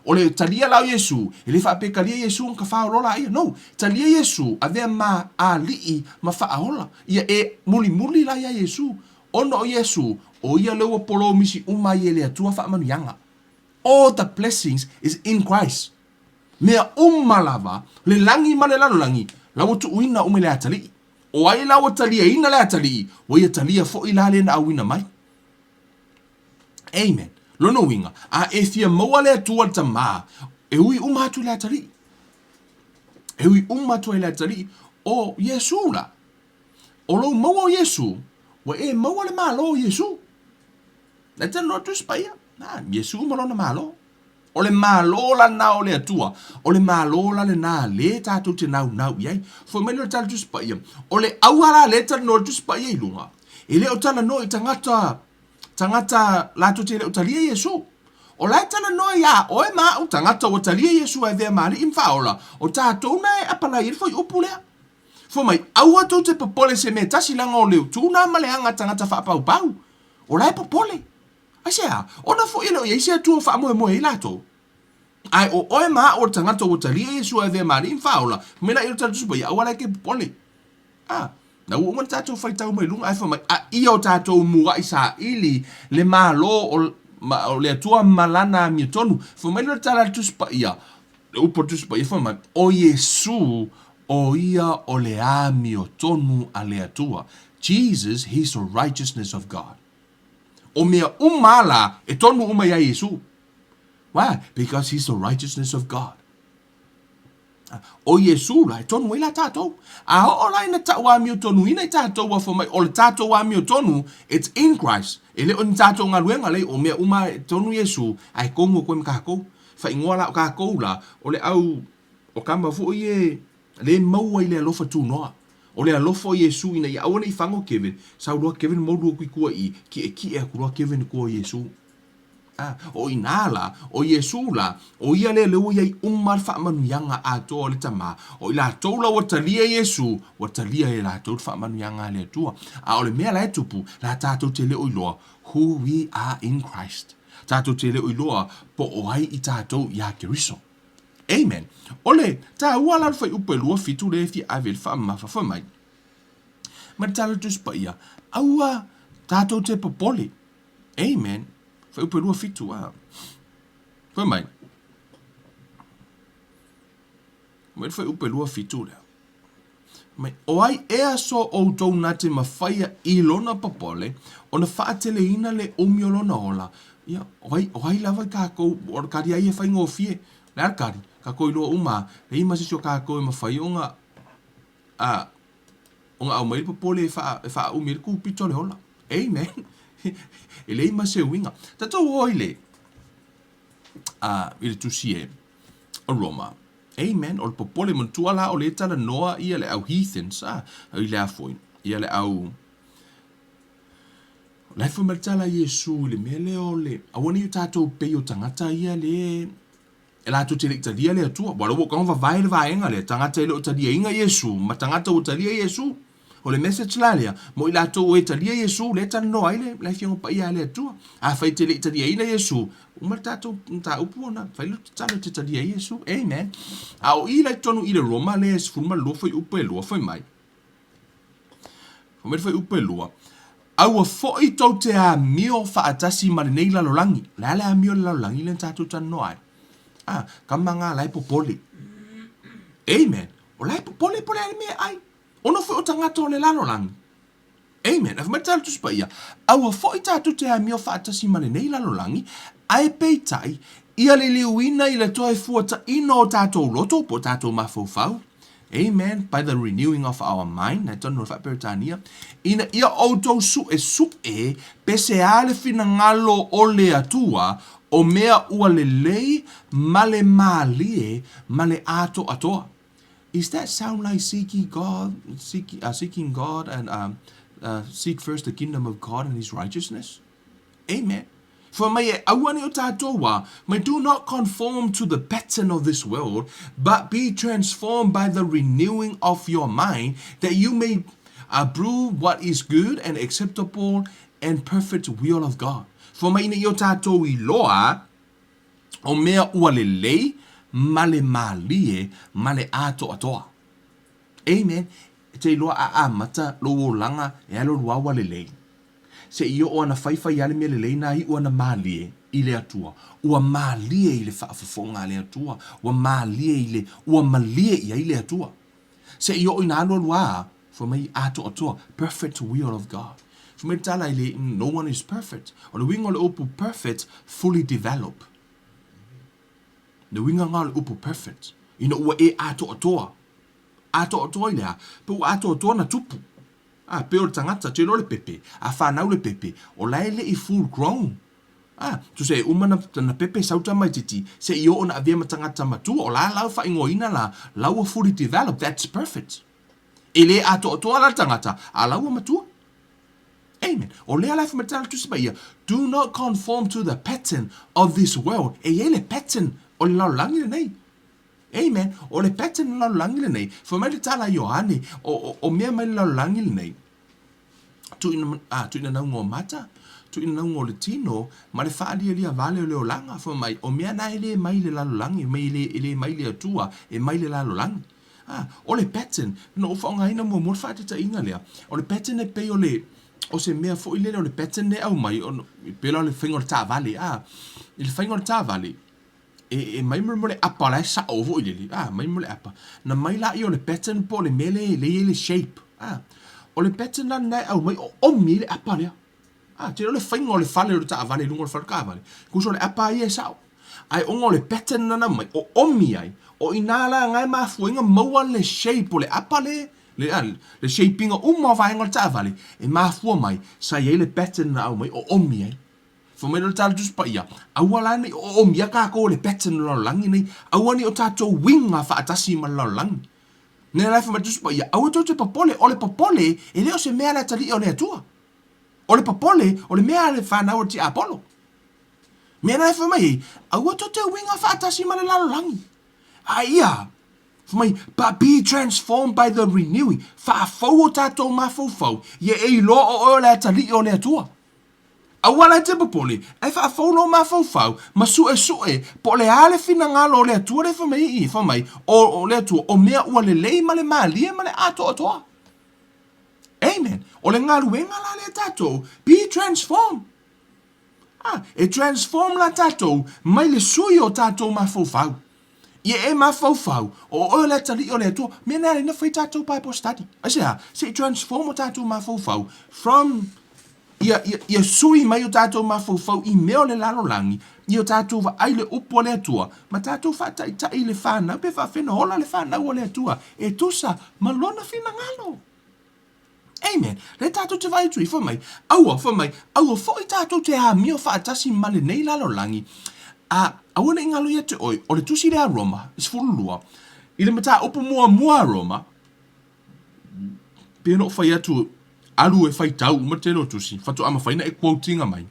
Speaker 1: O le talia la o Iesu, e le faapea talia Iesu ona ka faaolola ia. No, talia Iesu avea ma Alii ma Faaola. Ia e mulimuli la ia Iesu. Ona o Iesu, o ia le ua polomisi uma ai e le Atua faamanuiaga. All the blessings is in Christ. Mea uma lava, le lagi ma le lalolagi, la ua tuuina uma i le atalii. O ai la ua taliaina le atalii, ua ia talia foi la lena auina mai. Amen. Lona uiga, a e fia maua le Atua le Tama, e ui uma atu i le atalii. E ui uma atu ai le atalii, o Iesū la. O lou maua o Iesū, ua e maua le Malo o Iesū. Na e talanoa le Tusi Paia, na, Iesū ma lona Malo. O le Malo la lena o le Atua, o le Malo la lena lē tatou te naunau i ai. Foi mai lea o le tala Tusi Paia, o le aua la lea e talanoa le Tusi Paia i luga, e le o talanoa i tagata, tagata latou te le o talia Iesū. O la e talanoa iā oe ma a'u, tagata ua talia Iesū e avea ma Alii ma Faaola, o tatou na e apalai ai le fuaiupu lea. Fai mai, aua tou te popole se mea e tasi leaga o le utu na ma le aga a tagata faapaupau. O la e popole. Aisea? Ona foi e le o i ai se Atua o faamoemoe ai latou. Ae o oe ma a'u o le tagata ua talia Iesu e avea ma Alii ma Faaola, fai mai la ia o le tala Tusi Paia, aua la e te popole. A, na ua uma le tatou faitau mai luga ae fai mai, a ia o tatou muaʻi saili le Malo o, ma, o le Atua ma Lana amiotonu. Fai mai lea o le tala a le Tusi Paia, le upu a le Tusi Paia fai mai, o Iesu, o ia o le amiotonu a le Atua. Jesus, he's the righteousness of God. O mea uma a la, e tonu uma iā Iesu. Why? Because he's the righteousness of God. ʻO Iesū la, e tonu ai la tātou. A oo la ina taʻu amiotonuina i tātou ua fai mai, o le tātou amiotonu, it's in Christ. E le o ni tātou galuega, leai, o mea uma e tonu Iesū, a e komu aku ai ma kākou. Faaigoa la o kākou la, o le au, o kama foi e le maua i le alofa tunoa. O le alofa o Iesū ina ia aua ne i fago Kevin, sau loa Kevin moulu aku i kua i, kiʻekiʻe aku loa Kevin i kua o Iesū. A, o inā lā, ʻo Iesū lā, ʻo ia lea lea ua i ai uma le faamanuiaga atoa o le Tamā, o i latou la ua talia Iesū, ua talia e latou le faamanuiaga a le Atua. A o le mea la e tupu, la tātou te le o iloa who we are in Christ. Tātou te le o iloa po o ai i tātou iā Keriso. Amen. O le tāua la o le fuaiupu e 27 lea e fia ave i le faamamafa fai mai, Ma le tala Tusi Paia, aua tātou te popole. Amen. Fuaiupu e 27, a. Fai mai. Mai le fuaiupu e 27 lea. Mai, o ai ea so outou na te mafaia i lona popole, ona faateleina le umi o lona ola. Ia, o ai, o ai lava i kākou, o le kari ai e faigofie. Le a le kari? Kākou iloa uma, leai ma se isi o kākou e mafai ona, a, ona aumai le popole e faa, e faaumi ai le kūpito o le ola. Amen. E leai ma se uiga. Tatou o i le, a, i le tusi e, o Roma. Amen. O le popole manatua la o le talanoa ia le au heathens, a, i le a foi, ia le au, la e fai mai le tala a Iesu i le mea lea o le, aua ne i o tatou pei o tagata ia le, E latou te le i talia le Atua. Ua lou tago vavae le vaega lea, tagata e le o taliaina Iesu, ma tagata ua talia Iesu. O le message la lea, mo i latou e talia Iesu, lea e talanoa ai le, le Afioga Paia a le Atua. Afai e te le i taliaina Iesu, uma le tatou mataupu ona fai lea o le tatalo e te talia ai Iesu. Amen. A o i la i totonu i le Roma lea e 12 fuaiupu e 2 fai mai, Fai mai le fuaiupu e 2, Aua foi tou te amio faatasi ma lenei lalolagi. O le a le amio i le lalolagi lea na tatou talanoa ai? A, kama ngā la e popole. Amen. O la e popole po o le a le mea e ai. Ono foi o tagata o le lalolagi. Amen. Ae fai mai le Tala Tusi Paia, Aua foi tatou te amio faatasi ma lenei lalolagi, ae peitai, ia liliuina i le toe fuataina o tatou loto po o tatou mafaufau, Amen, by the renewing of our mind, na e tonu o le faa-Peretania, ina ia outou suʻesuʻe pe se a le finagalo o le Atua, o mea ua lelei ma le mālie ma le atoatoa. Is that sound like seeking God, seek, seeking God and um, seek first the kingdom of God and his righteousness? Amen. Fai mai e auane o tātou wā, mai do not conform to the pattern of this world, but be transformed by the renewing of your mind, that you may approve what is good and acceptable and perfect will of God. Fai mai ina ia o tātou iloa, o mea ua lelei ma le mālie ma le ātoatoa. Amen. E te iloa a amata lou olaga e alu alu lava ua lelei. Se i oo ana faifai a le mea lelei na iu ana mālie i le Atua. Ua mālie i le faafofoga a le Atua. Ua mālie i le, ua malie i ai le Atua. Se i oo ina alu alu a, fai mai atoatoa, perfect will of God. Fai mai le tala i le, no one is perfect. O le uiga o le upu perfect, fully develop. Le uiga nga o le upu perfect, ina ua e atoatoa. Atoatoa i le a? Pe ua atoatoa ona tupu. A, pei o le tagata, te iloa le pepe, a fanau le pepe, o la e le i full grown. A, tusa e uma na pepe sau tamaititi, se i oo na avea ma tagata matua, o la la ua faaigoaina la, la ua fully developed, that's perfect. E le atoatoa la le tagata, a la ua matua. Amen. O lea la e fai mai le Tusi Paia, do not conform to the pattern of this world. E i ai le pattern o le lalolagi lenei. Amen. O le pattern o le lalolagi lenei, fai mai le tala a Ioane, o, o, o mea mai le lalolagi lenei, tuuina, a, tuuina nauga o mata, tuuina nauga o le tino, ma le faalialia vale o le olaga, fai mai, o mea na e le mai le lalolagi, mai e le, e le mai le Atua, e mai le lalolagi. A, o le pattern, na ou faaaogaina muamua le faataitaiga lea, o le pattern e pei o le, o se mea foi lele o le pattern lea e aumai, e pei la o le faiga o le taavale, a, i le faiga o le taavale, e, e mai mo le apa la e sao foi lele, a, mai mo le apa, na mai laia o le pattern po o le mea lea e i ai le shape, a, o le pattern la lena e aumai o omi ai le apa lea. A, te iloa le faiga o le fale o le taavale i luga o le fale o le taavale, tusa o le apa lava ia e sao. Ae ona o le pattern lena na aumai, o omi ai, o i ina la na e mafua ai ona maua le shape o le apa le, le, a, le shape ina uma o vaega o le taavale, e mafua mai sa i ai le pattern na aumai o omi ai. Fai mai lea o le tala Tusi Paia, aua la ne i oomia kākou e le pattern o le lalolagi nei, aua ne i o tātou uiga faatasi ma le lalolagi. Nei la e fai mai le Tusi Paia, aua tou te popole, o le popole e le o se mea a le atalii o le Atua. O le popole, o le mea a le fanau a le tiapolo. Mea la e fai mai ai, aua tou te uiga faatasi ma le lalolagi. A ia, fai mai, but be transformed by the renewing, faafou o tātou mafaufau, ia e iloa o oe o le atalii o le Atua. Aua la e te popole, ae faafou lou mafaufau, ma suesue, po o le a le finagalo o le Atua lea e fai mai ai, fai mai, o, o le Atua, o mea ua lelei ma le malie ma le atoatoa. Amen. O le galuega la lea tatou, be transformed. Ah, e transform la tatou mai le sui o tatou mafaufau. Ia e mafaufau, o oe o le atalii o le Atua, mea na ala ai na fai tatou Bible study. Aisea? Se i transform o tatou mafaufau from ia, ia, ia sui mai o tatou mafaufau i mea o le lalolagi, ia o tatou vaai le upu a le Atua, ma tatou faataitai i le fanau pe faafena ola le fanau a le Atua e tusa ma lona finagalo. Amen. Lea tatou te vaai atu i, fai mai, aua, fai mai, aua foi tatou te amio faatasi ma lenei lalolagi, a aua ne i galo ia te oe, o le tusi lea a Roma, 12, i le mataupu muamua a Roma, pei ona ou fai atu, alu e faitau uma le tele o tusi, faatoa mafai ona e quote ina mai.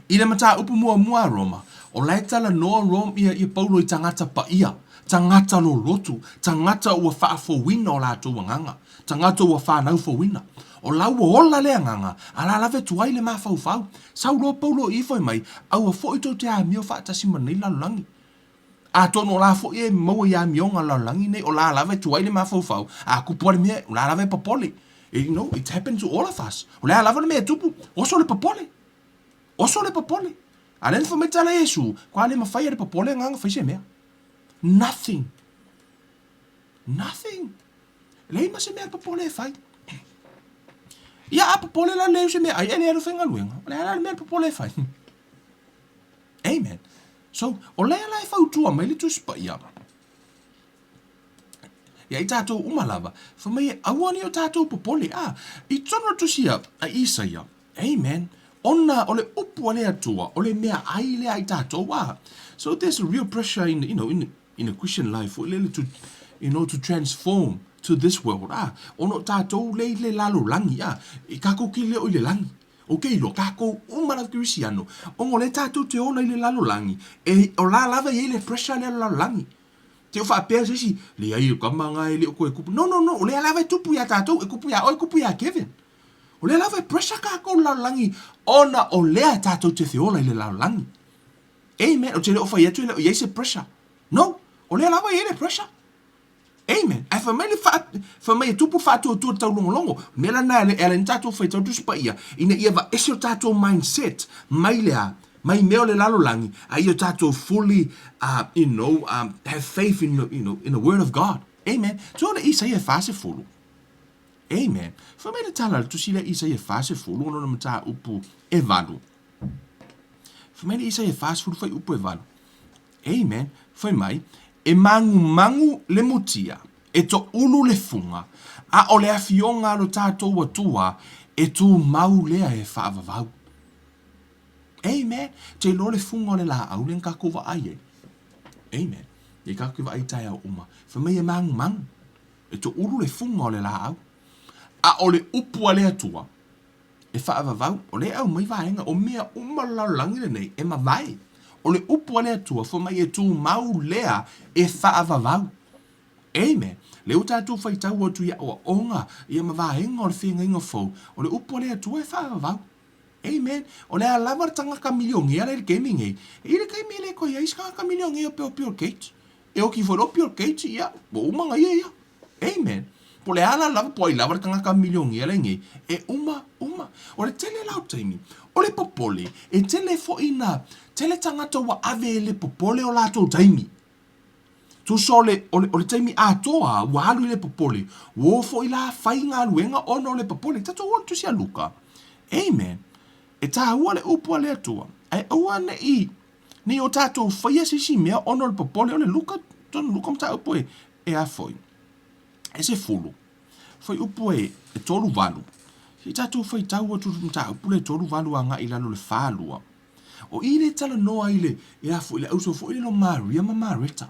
Speaker 1: I le mataupu muamua a Roma, o la e talanoa Rome, ia, ia Paulo i tagata paia, tagata lolotu, tagata ua faafouina o latou agaga, tagata ua fanau fouina. O la ua ola le agaga, a la lave atu ai le mafaufau. Sau loa Paulo i fai mai, aua foi tou te amio faatasi ma lenei lalolagi. Atonu o la foi e maua i amioga o le lalolagi nei, o la lava e tuai le mafaufau, a tupu lava le mea, o la lava e popole. You know, it happened to all of us. O le a lava le mea e tupu, oso le popole. Oso le popole. A lea na fai mai tala Iesu, kua le mafai e le popole agaga fai se mea. Nothing. Nothing. Leai ma se mea popole e fai. Ia a popole la leai o se mea ai, e le alu faigaluega. O le a la le mea popole e fai? Amen. So, o lea la e fautua mai le Tusi Paia ia i tātou uma lava, fai mai e aua ne i o tātou popole. A, i totonu o le tusi a, a Isaia, amen, ona o le upu a le Atua, o le mea ai lea i tātou, a. So there's a real pressure in, you know, in, in a Christian life, foi lele to, you know, to transform to this world, a, ona o tātou le i le lalolagi, a, i kākou ke leo i le lagi. O ke iloa, kākou uma lava Kerisiano, ona o lea tātou te ola i le lalolagi, e, o la lava e i ai le pressure lea o le lalolagi. Te o faapea se isi, leai o kama nga e le o koe kupu. No, no, no, o lea lava e tupu iā tātou, e kupu iā oe, e kupu iā Kevin. O lea lava e pressure kākou le lalolagi, ona o lea tātou te feola i le lalolagi. Amen. O te le o fai atu e le o i ai se pressure. No, o lea lava e i ai le pressure. Amen. Ae fai mai le faa, fai mai e tupu le faatuatua i le taulogologo. O mea la na e ala ai na tatou faitau Tusi Paia, ina ia vaese o tatou mindset mai le a? Mai mea o le lalolagi, a ia o tatou fully, uh, you know, um, have faith in the, you know, in the word of God. Amen. So le Isaia 40. Amen. Fai mai le tala le tusi lea Isaia 40, ona na mataupu e valu. Fai mai le Isaia 40 fuaiupu e valu. Amen. Fai mai, e magumagu le mutia. E toʻulu le fuga, a ʻo le afioga a lo tatou Atua e tumau lea e faavavau. Amen. Te iloa le fuga o le laau lea na tatou vaai ai. Amen. Lea tatou te vaai i taeao uma. Fai mai e magumagu. E toʻulu le fuga o le laau. A o le upu a le Atua, e faavavau, o lea e aumai vaega, o mea uma o le lalolagi lenei e mavae. O le upu a le Atua, fai mai e tumau lea e faavavau. Amen. Lea ua tatou faitau atu i aoaoga ia ma vaega o le feagaiga fou, o le upu a le Atua e faavavau. Amen. O le a lava le tagata milionea la i le taimi nei, i le taimi e le toe i ai se tagata milionea pei o Bill Gates. E oti foi loa Bill Gates, ia, ua uma na ia ia. Amen. Po o le a la lava, po o ai lava le tagata milionea la i nei, e uma, uma. O le tele la o taimi, o le popole, e tele foi ina, tele tagata ua ave e le popole o latou taimi. Tusa o le, o le, o le taimi atoa ua alu i le popole, ua o foi la fai galuega ona o le popole. Tatou o i le Tusi a Luka. Amen. E tāua le upu a le Atua, ae aua ne i, ne i o tatou faia se isi mea ona o le popole. O le Luka, tonu Luka mataupu e, e a foi? E 10. Fuaiupu e, e 38. Se i tatou faitau atu le mataupu lea e 38 agai i lalo i le 42. O i le talanoa i le, i a foi, le auso foi lele o Maria ma Mareta.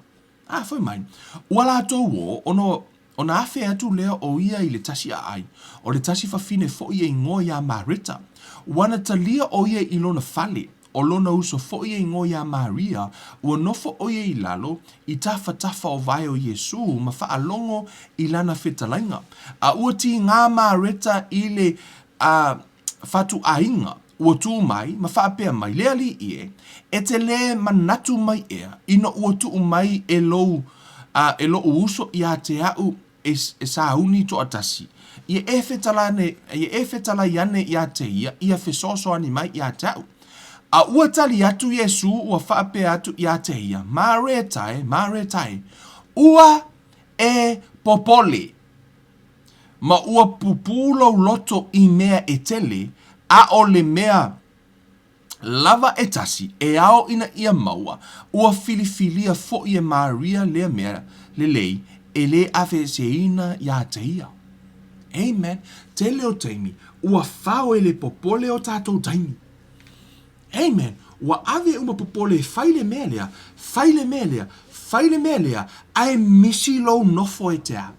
Speaker 1: A, fai mai, ua latou o, ona, ona afe atu lea o ia i le tasi aai, o le tasi fafine foi e igoa iā Mareta. Ua na talia o ia i lona fale, o lona uso foi e igoa iā Maria, ua nofo o ia i lalo, i tafatafa o vae o Iesū ma faalogo i lana fetalaiga. A ua tigā Mareta i le, a, fatuaiga, ua tū mai ma faapea mai, Le Alii e, e te lē manatu mai ea, ina ua tuu mai e lou, a, e loʻu uso iā te aʻu e, e sauni toatasi, ia e fetalane, ia e fetalai ane iā te ia, ia fesoasoani mai iā te aʻu. A ua tali atu Iesū ua faapea atu iā te ia, Mareta e, Mareta e, ua e popole. Ma ua pupū lou loto i mea e tele, a ʻo le mea lava e tasi e ao ina ia maua, ua filifilia foʻi e Maria lea mea lelei e lē aveeseina iā te ia. Amen. Tele o taimi, ua fao e le popole o tatou taimi. Amen. Ua ave uma popole e fai le mea lea, fai le mea lea, fai le mea lea, ae misi lou nofo e te a?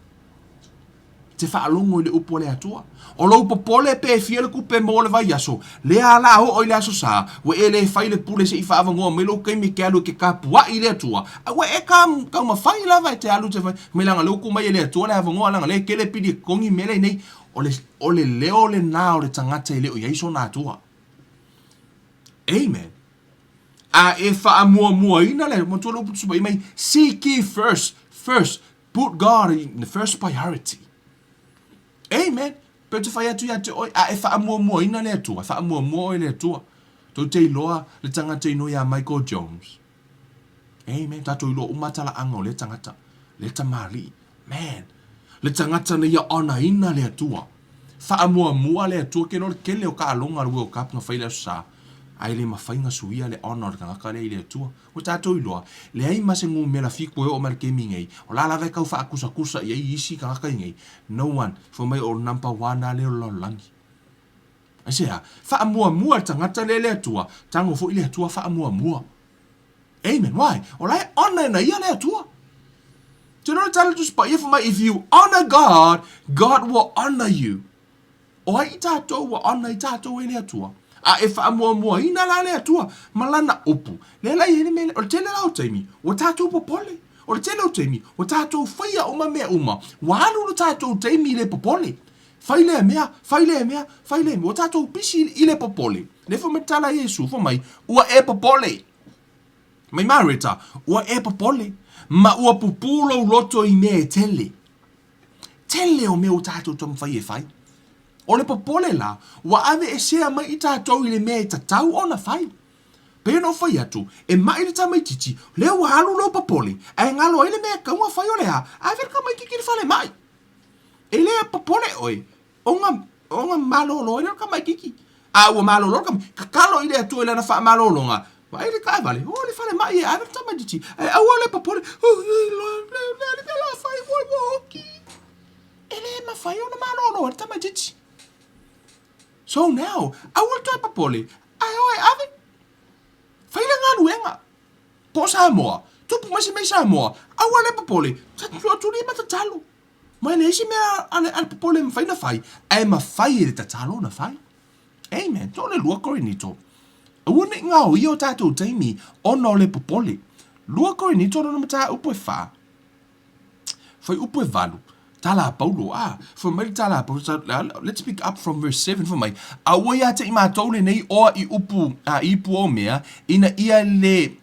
Speaker 1: Te faalogo i le upu a le Atua. O lou popole pe fia le tupe mo le vaiaso, lea la oo i le aso sa, ua e le fai le pule se i faaavanoa mai lou taimi e te alu e te tapuai i le Atua, a ua e taumafai lava e te alu te fai mai leaga lea ua tuu mai e le Atua le avanoa leaga lea e tele pili e totogi mea lea nei. O le, o le leo lena o le tagata e le o i ai sona Atua. Amen. A e faamuamuaina le, matua le upu Tusi Paia mai, seek ye first, first, Put God in the first priority. Amen. Pei ou te fai atu ia te oe, a e faamuamuaina le Atua, e faamuamua oe e le Atua. Tou te iloa le tagata inoa ia Michael Jones. Amen. Tatou iloa uma talaaga o lea tagata, lea tamalii. Man, le tagata na ia honour-ina le Atua. Faamuamua le Atua, ke iloa le tele o taaloga a le World Cup na fai i le Aso Sa, ae le mafai na suia le honour o le tagata lea i le Atua. Ua tatou iloa, leai ma se numera fitu e oo mai le taimi nei, o la lava e tau faakusakusa i ai isi tagata i nei, no one, fai mai o le number one lava lea o le lalolagi. Aisea? Faamuamua le tagata lea i le Atua, tago foi le Atua faamuamua. Amen. Why? O la e honour ina ia le Atua. Te iloa le tala Tusi Paia fai mai, if you honour God, God will honour you. O ai i tatou ua honour i tatou e le Atua? A e faamuamuaina la le Atua ma Lana upu. Lea la e i ai le mea lea, o le tele la o taimi, ua tatou popole. O le tele o taimi, ua tatou faia uma mea uma, ua alu lo tatou taimi i le popole. Fai lea mea, fai lea mea, fai lea mea. Ua tatou pisi i le popole. Lea foi mai tala a Iesu, fai mai, ua e popole. Mai Mareta, ua e popole, ma ua pupū lou loto i mea e tele. Tele o mea ua tatou taumafai e fai. O le popole la, ua aveesea mai i tatou i le mea e tatau ona fai. Pei ona ou fai atu, e maʻi le tamaitiiti, lea ua alu lou popole, ae galo ai le mea e tatau ona fai o le a? Ave le tamaitiiti i le falemai. E le popole ʻoe, ona, ona malolo ai lea o le tamaitiiti. A ua malolo le tamaitiiti, tatalo i le Atua i lana faamalologa. Vaai le taavale, o le falemai e ave le tamaitiiti, ae aua le popole, E le mafai ona malolo ai le tamaitiiti. So now, aua le toe popole, ae o e ave. Fai le galuega. Po o Samoa, tupu mai se mea i Samoa, aua le popole, tuli ma tatalo. Ma e leai se mea a le popole e mafai ona fai, ae mafai e le tatalo ona fai. Amen. So o le 2 Korinito, aua ne i gaoia o tatou taimi ona o le popole. 2 Korinito lona mataupu e 4, fuaiupu e 8, tala a Paulo, a, fai mai le tala a Paulo, let's pick up from verse 7, fai mai, aua ia te i matou lenei oa i upu, a, i ipu o mea, ina ia le,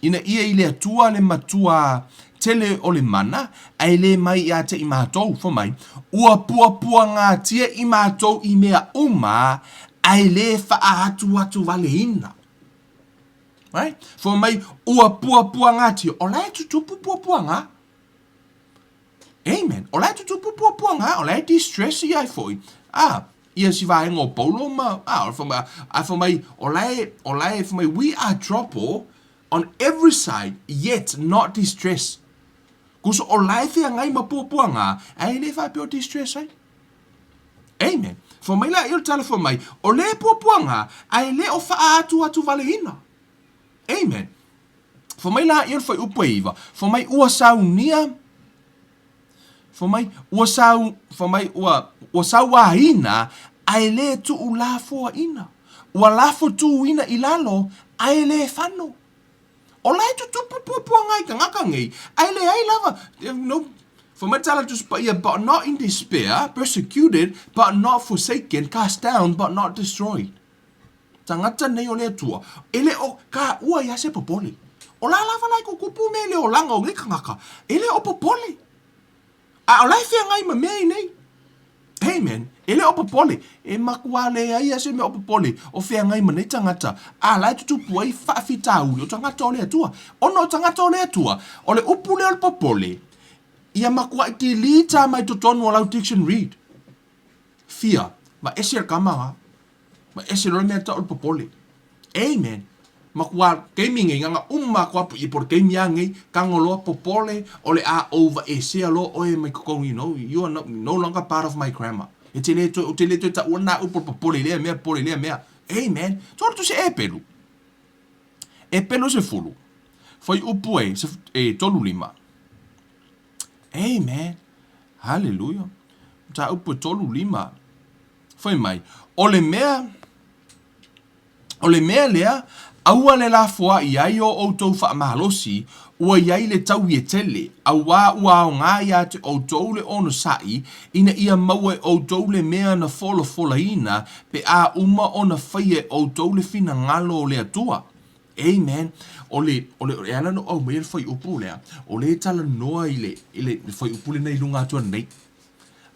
Speaker 1: Ina ia i le Atua le Matua tele o le mana, ae le mai ia te i matou, fai mai, ua puapuagatia i matou i mea uma, ae le faaatuatuvaleina. Right? Fai mai, ua puapuagatia, o la e tutupu puapuaga. Amen. O la e tutupu puapuaga, o la e distress ia ai foi. Ah, ia si vaega o Paulo ma, ah, fai mai, a fai mai, o la e, o la e, fai mai, we are troubled on every side, yet not distressed. Kuso o la e feagai ma puapuaga, ae le faapea o distress ai. Amen. Fai mai la ia o le tala fai mai, o le puapuaga, ae le o faaatuatuvaleina. Amen. Fai mai la ia le fuaiupu e 9, fai mai ua saunia, fai mai ua sau, fai mai ua, ua sauaina ae le tuulafoaina, ua lafotuina i lalo ae le fano. O la e tutupu puapuaga i tagata nei, ae leai lava, no, fai mai le tala Tusi Paia, but not in despair, persecuted, but not forsaken, cast down, but not destroyed. Tagata nei o le Atua, e le o kāua ia se popole. O la lava la e tutupu mea i le olaga o nei tagata, e le o popole. A o la e feagai ma mea i nei. Amen. E le o popole. E matua leai lava se mea o popole o feagai ma nei tagata, a la e tutupu ai faafitauli o tagata o le Atua. Ona o tagata o le Atua, o le upu lea o le popole, ia matuai delete lava mai totonu o lau dictionary. Fia, ma ese le kama ga. Ma ese loa le mea tau o le popole. Amen. Matua taimi nei na uma atu a i po le taimi a nei tago loa popole o le a over esea loa oe mai totonu you know you are no, no longer part of my grammar. E te le toe, ou te le toe taua na upu o le popole i lea mea popole i lea mea. Amen. Tolu tusi Epelu. Epelu 10. Fuaiupu e, e 35. Amen. Hallelujah. Mataupu e 35. Fai mai, o le mea, o le mea lea, aua le lafoai ai o outou faamalosi, ua i ai le taui e tele, auā ua aoga ia te outou le onosai, ina ia maua e outou le mea na folafolaina pe a uma ona faia e outou le finagalo o le Atua. Amen. O le, o le, e ala ona ou aumaia le fuaiupu lea, o lea e talanoa i le, i le fuaiupu lenei i luga atu ananei.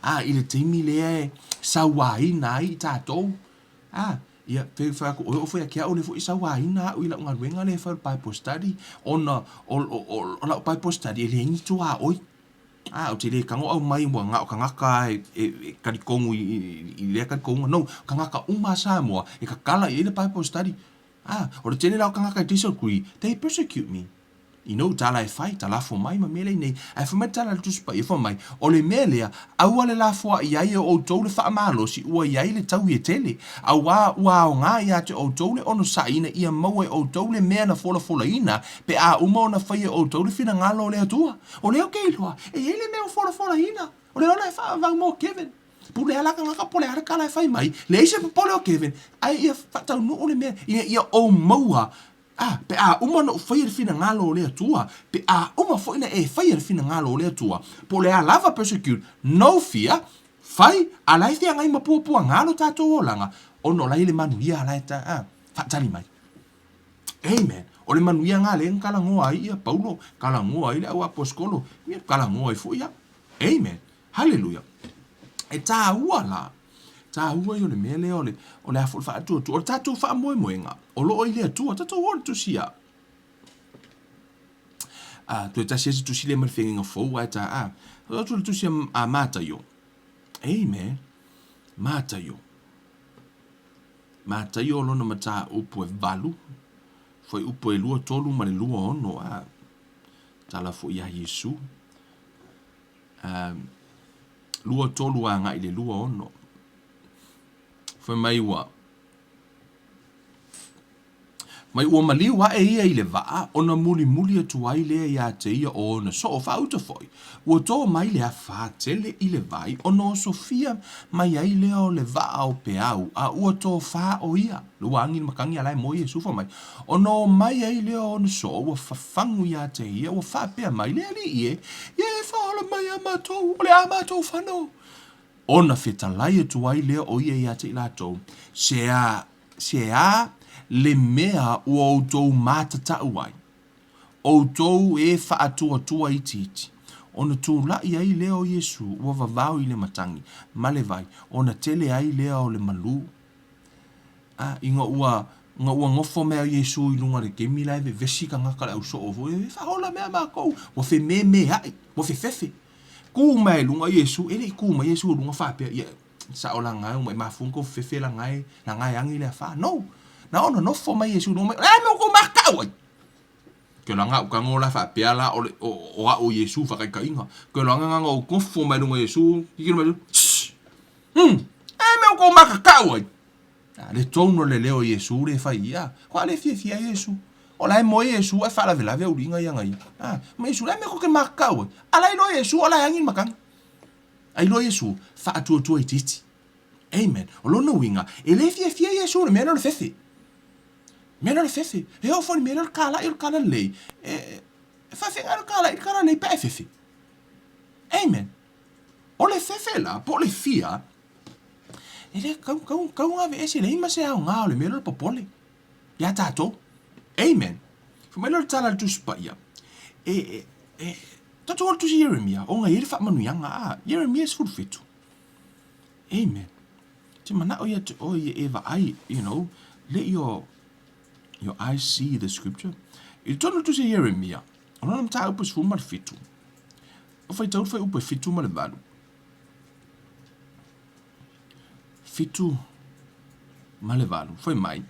Speaker 1: A, i le taimi lea e sauaina ai i tatou, a, ia, pei ona fai atu, e oo foi ia te au lea foi e sauaina au i lau galuega lea e fai o le Bible study, ona o, o, o, o lau Bible study e leai ni tuaoi. A, ou te le tago aumai ua na o tagata e, e, e talitonu i, i, i lea talitonuga. No, tagata uma a Samoa e tatala i ai le Bible study. A, o le tele la o tagata e disagree, they persecute me. You know, tala e fai, ta lafo mai ma mea lei nei. Ae fai mai le tala a le Tusi Paia, fai mai, o le mea lea, aua le lafoai ai e outou le faamalosi ua i ai le taui e tele, auā ua aoga ia te outou le onosai ina ia maua e outou le mea na folafolaina pe a uma ona fai e outou le finagalo o le Atua. O lea ou te iloa, e i ai le mea ua folafolaina, o le ola e faavavau mo Kevin. Pule a la tagata po o le a le tala e fai mai, leai se popole o Kevin, ae ia faataunuu le mea ina ia ou maua A, pe a uma ona ou faia le finagalo o le Atua, pe a uma foi ona e faia le finagalo o le Atua, po o le a lava persecute, no fear, fai, a la e feagai ma puapuaga lo tatou olaga, ona o la e i le manuia a la e ta, a, faatali mai. Amen. O le manuia na lea na talanoa ai ia Paulo, talanoa ai le au aposetolo, ia talanoa ai foi au. Amen. Haleluia! E tāua la, tāua ia o le mea lea o le, o le a foi le faatuatua, o le tatou faamoemoega, o lo o i le Atua, tatou o le tusi a, a, toe tasi ai se tusi lea mai le feagaiga fou ae ta, a, o atu le tusi a, a Mataio. Amen. Mataio. Mataio lona mataupu e 8. Fuaiupu e 23 ma le 26, a tala foi ia Iesu. 23 agai i le 26. Fai mai ua mai ua maliu ae ia i le vaa ona mulimuli atu ai lea iā te ia o ona soo faauta foi. Ua tō mai le afā tele i le vai ona osofia mai ai lea o le vaa o peau a ua tofā o ia. Le ua agi le matagi a la e moe Iesu fai mai. Ona o mai ai lea o ona soo ua fafagu iā te ia ua faapea mai, Le Alii e, ia e faaola mai iā matou, o le a matou fano. Ona fetalai atu ai lea o ia iā te i latou, Se a, se a le mea ua outou matatau ai? Outou e faatuatua itiiti. Ona tulai ai lea o Iesu ua vavao i le matagi ma le vai, ona tele ai lea o le malū. A, ina ua, ina ua nofo mai o Iesu i luga o le kemi la e vevesi tagata le au soo foi, e faaola mea matou, ua fememeai, ua fefefe. Ku mai luga Iesu, e le i ku mai Iesu i luga faapea, ia, sao laga e uma e mafua ona tou fefefe laga e, laga e agi le afa. No! Na ona nofo mai Iesu i luga mai, o le a le mea ua tou makakau ai? Ke laga au tago la faapea la o le o, o au o Iesu faataitaiga. Ke laga na ona ou nofo mai luga o Iesu, kikilo mai, shh! Hum! E mea ua tou makakau ai? A, le tonu o le leo o Iesu le fai ia. Kua le fiafia Iesu. O la e moe Iesu ae faalavelave auliiga ia na ia. A, ma Iesu, le a mea tou te makakau ai? A la iloa Iesu o la e agi le matagi. A iloa Iesu, faatuatua itiiti. Amen. O lona uiga, e le fiafia Iesu i le mea lea o le fefe. Mea lea o le fefe. E oo foi i le mea lea o le kalai o le kala lelei, e, e faafeagai le kalai i le kala lelei pe a e fefe. Amen. O le fefe la, po o le fia, e le kau, kau, kau aveese, e leai ma se aoga o le mea lea o le popole iā tatou. Amen. Fai mai lea o le tala a le Tusi Paia, e, e, e, tatou o le Tusi Ieremia, ona e i ai le faamanuiaga, a, Ieremia 17. Amen. Te manao ia te oe e vaai, you know, let your, your eyes see the scripture. I totonu o le Tusi a Ieremia, o lona mataupu 17, o faitau le fuaiupu e 7 ma le 8. 7 ma le 8. Fai mai,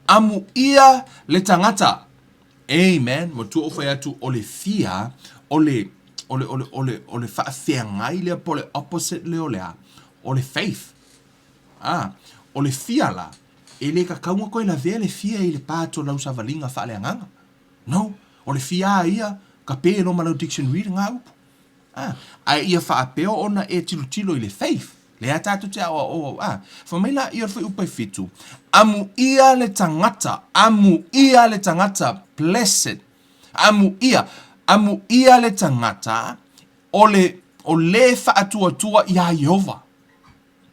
Speaker 1: amuia le tagata. Amen. Matua o fai atu o le fia, o le, o le, o le, o le, o le faafeagai lea po o le opposite lea o le a? O le faith. Ah, o le fia la, e le tatau ona toe lavea le fia i le pa atu o lau savaliga faaleagaga. No, o le fia a ia, ka pe loa ma lau dictionary lena upu. Ah, ae ia faapea ona e tilotilo i le faith, lea tatou te aoaoa, ah, fai mai la ia o le fuaiupu e fitu, amuia le tagata, amuia le tagata, blessed, amuia, amuia le tagata o le, o le faatuatua iā Ieova.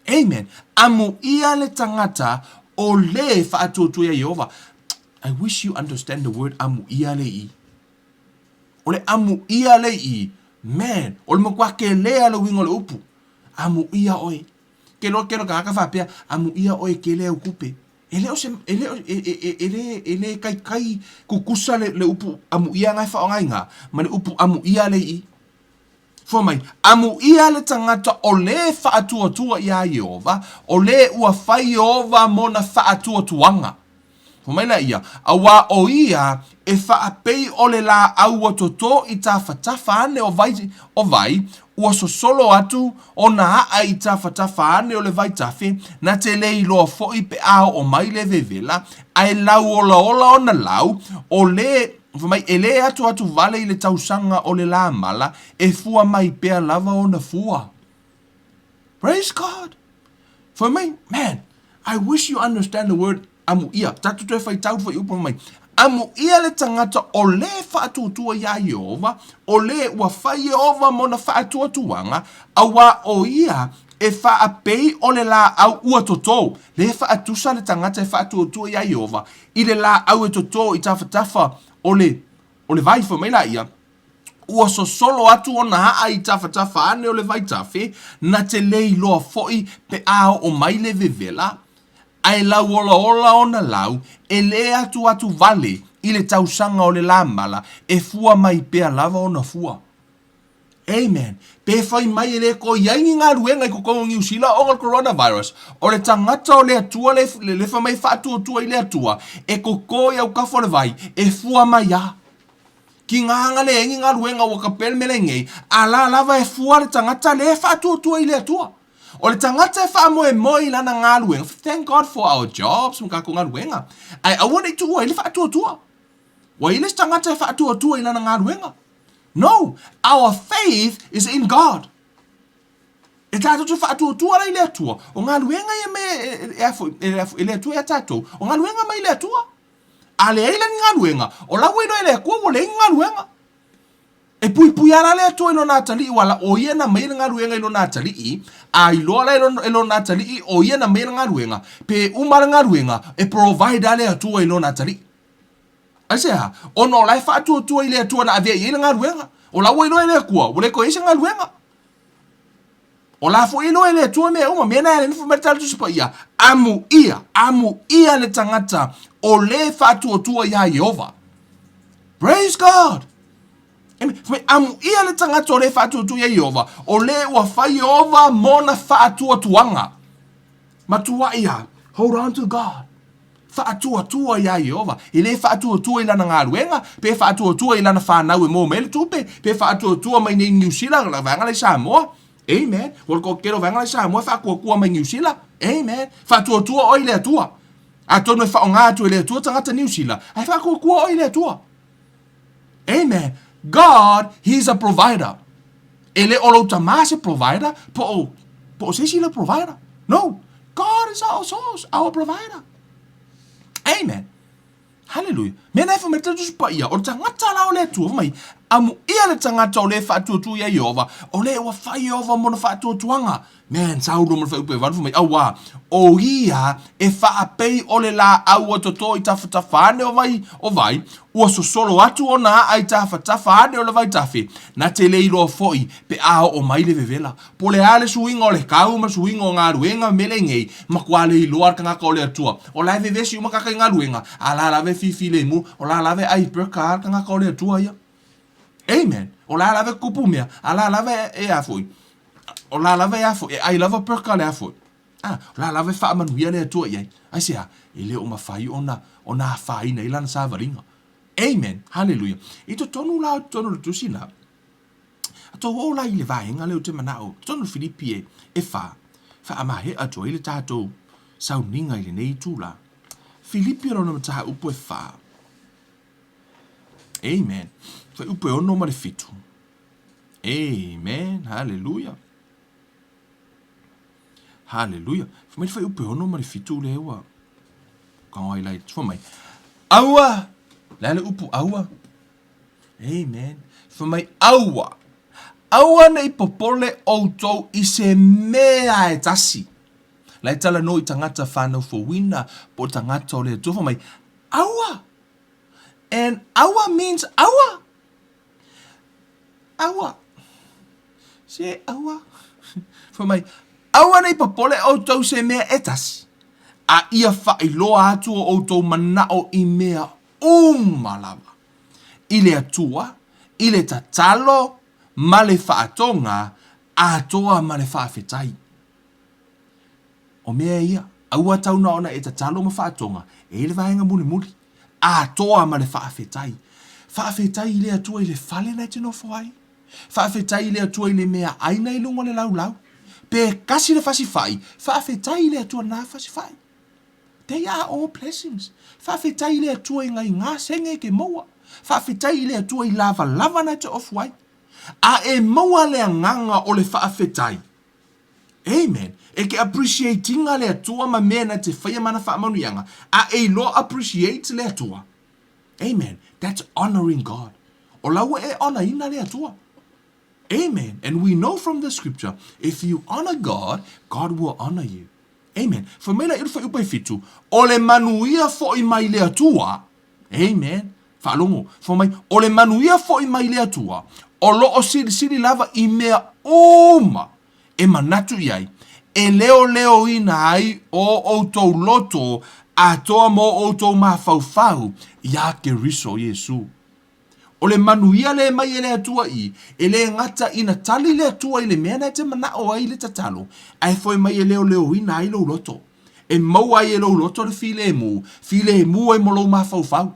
Speaker 1: Amen. Amuia le tagata o le faatuatua iā Ieova. I wish you understand the word amuia le i. O le amuia le i, man, o le matua kele a le uiga o le upu. Amuia oe. Ke loa ke loa tagata faapea, amuia oe kele au tupe. E le o se, e le o, e, e, e, e le, e le kaikai kukusa le, le upu amuia nga e faaaogaina ma le upu amuia le i. Fai mai, Amuia le tagata o lē faatuatua iā Ieova, o lē ua fai Ieova mona faatuatuaga. Fai mai laia, Auā o ia e faapei o le lāʻau ua totō i tafatafa ane o vai, o vai, ua sosolo atu ona aʻa i tafatafa ane o le vaitafe, na te le iloa foʻi pe a oo mai le vevela, ae lauolaola ona lau, o lē Fai mai, e lē atuatu vale i le tausaga o le lā mala, e fua mai pea lava ona fua. Praise God! Fai mai, man, I wish you understand the word amuia. Tatou toe faitau le fuaiupu fai mai, Amuia le tagata o lē faatuatua iā Ieova, o lē ua fai Ieova mona faatuatuaga, auā o ia e faapei o le lāʻau ua totō. Lē faatusa le tagata e faatuatua iā Ieova, i le lāʻau e totō i tafatafa o le, o le vai, fai mai laia, ua sosolo atu ona aʻa i tafatafa ane o le vaitafe, na te le iloa foʻi pe a oo mai le vevela, ae lauolaola ona lau, e lē atuatu vale i le tausaga o le lā mala, e fua mai pea lava ona fua. Amen. Pe fai mai e le toe i ai ni galuega i totonu o Niu Sila ona o le coronavirus, o le tagata o le Atua le, le fai mai e faatuatua i le Atua, e toto i autafa o le vai, e fua mai a. Tiga na leai ni galuega ua tapea le mea lenei, a la lava e fua le tagata lea e faatuatua i le Atua. O le tagata e faamoemoe i lana galuega, thank God for our jobs ma tatou galuega, ae aua ne i tuua ai le faatuatua. Ua i ai le isi tagata e faatuatua i lana galuega. No, our faith is in God. E tatou te faatuatua la i le Atua, o galuega ia me e, e, e, e le Atua ia tatou, o galuega mai le Atua. A leai la ni galuega, o la ua iloa e le Atua ua leai ni galuega. E puipui a la le Atua i lona atalii, ua la o ia na maia le galuega i lona atalii, a iloa la e lona atalii o ia na maia le galuega, pe uma le galuega, e provide a le Atua i lona atalii. Aisea? Ona o la e faatuatua i le Atua na avea i ai le galuega. O la ua iloa e le Atua, ua le toe i ai se galuega. O la foi e iloa e le Atua mea uma, mea na e ala ai le tala Tusi Paia, amuia, amuia le tagata o le faatuatua iā Ieova. Praise God! Amen. Fai mai, amuia le tagata o le faatuatua iā Ieova, o le ua fai Ieova mona faatuatuaga. Matuai a, hold on to God. Faatuatua iā Ieova. E le faatuatua i lana galuega, pe faatuatua i lana fanau e maua mai ai le tupe, pe faatuatua mai nei Niu Sila, la vaega la i Samoa. Amen. Ua le toatele o vaega la i Samoa e faatuatua mai Niu Sila. Amen. Faatuatua oe i le Atua. Atonu e faaaoga atu e le Atua tagata Niu Sila, ae faatuatua oe i le Atua. Amen. God, He's a provider. E le o lou tamā se provider, po o, po o se isi le provider. No. God is our source, our provider. Amen. Hallelujah. Mea na e whamai te tusi paia, o le tagata la o le Atua, whamai, amuia le tagata o le whaatuatua ia Ieova, o le ua whai Ieova mona whaatuatuanga. Man, saunoa ma le fuaiupu e valu fai mai, Auā, o ia e faapei o le lāʻau ua toto i tafatafa ane o vai, o vai, ua sosolo atu ona aʻa i tafatafa ane o le vaitafe, na te le iloa foi pe a oo mai le vevela. Po o le a le suiga o le kau ma le suiga o galuega ma mea lenei, matua le iloa le tagata o le Atua. O la e vevesi uma tagata i galuega, a la lava e fifilemu, o la lava e ai perka le tagata o le Atua ia. Amen. O la lava e kupu mea, a la lava e, e a foi. O la lava e a foi, e ai lava perka le a foi. Ah, o la lava e faamanuia le Atua i ai. Aisea? E le o mafai ona, ona afaina ai lana savaliga. Amen. Hallelujah. I totonu la o totonu o le tusi la, a tou oo la i le vaega lea ou te manao, totonu o Filipi e, e wha, whaamahe atu ai le tātou sauniga i lenei itula. Filipi o lona mataupu e wha. Amen. Fuaiupu e ono ma le fitu. Amen. Hallelujah. Hallelujah. Fai mai le fuaiupu e ono ma le fitu lea ua kago ai lai. Fai mai. Aua. Le a le upu aua. Amen. Fai mai aua. Aua nei popole outou i se mea e tasi. La e talanoa i tagata whanau fouina po o tagata o le Atua. Fai mai, aua. And aua means aua. Aua. Se aua. Fai mai, aua nei popole outou se mea e tasi, a ia faailoa atu o outou manao i mea uma lava, i le Atua, i le tatalo ma le faatoga, atoa ma le faafetai. O mea ia, aua tau na ona e tatalo ma faatoga, e i ai le vaega mulimuli, atoa ma le faafetai. Faafetai i le Atua i le fale na e te nofo ai. Faafetai i le Atua i le meaai na i luga o le laulau. Pe kasi le fasifai, faafetai i le Atua na fasifai. They are all blessings. Faafetai i le Atua i ngai gasege e te maua. Faafetai i le Atua i lavalava na e te ofu ai. A e maua le agaga o le faafetai, Amen. E ke appreciate ina le Atua ma mea na te faia ma ana faamanuiaga, a e iloa appreciate le Atua. Amen. That's honoring God. O la ua e honor ina le Atua. Amen. And we know from the scripture, if you honor God, God will honor you. Amen. Fai mai la i le fuaiupu e fitu, o le manuia foi mai le Atua. Amen. Faalogo, fai mai, o le manuia foi mai le Atua, o lo o silisili lava i mea uma e manatu i ai, e leoleoina ai o outou loto atoa mo outou mafaufau iā Keriso Iesu. O le manuia lea e mai e le Atua i, e le gata ina tali le Atua i le mea na e te manao ai i le tatalo, ae foe mai e leoleoina ai lou loto. E maua ai e lou loto le filemu, filemu ai mo lou mafaufau.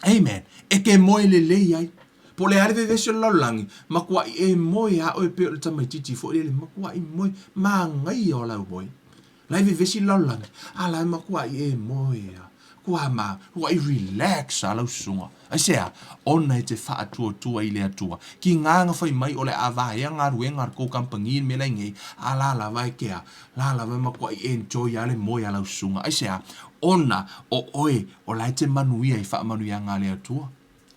Speaker 1: Amen. E te moe lelei ai. Po o le a le vevesi o le lalolagi, matuai e moe lava oe pei o le tamaitiiti foi lele, matuai moe, manaia o lau moe. La e vevesi le lalolagi, a la e matuai e moe lava. Kua ma, matuai relax lava lau susuga. Aisea? Ona e te faatuatua i le Atua. Ki gā na fai mai o le a vaea galuega a le tou kamupani i le mea la i nei, a la lava e ke a, la lava e matuai enjoy lava le moe a lau susuga. Aisea? Ona o oe o la e te manuia i faamanuiaga a le Atua.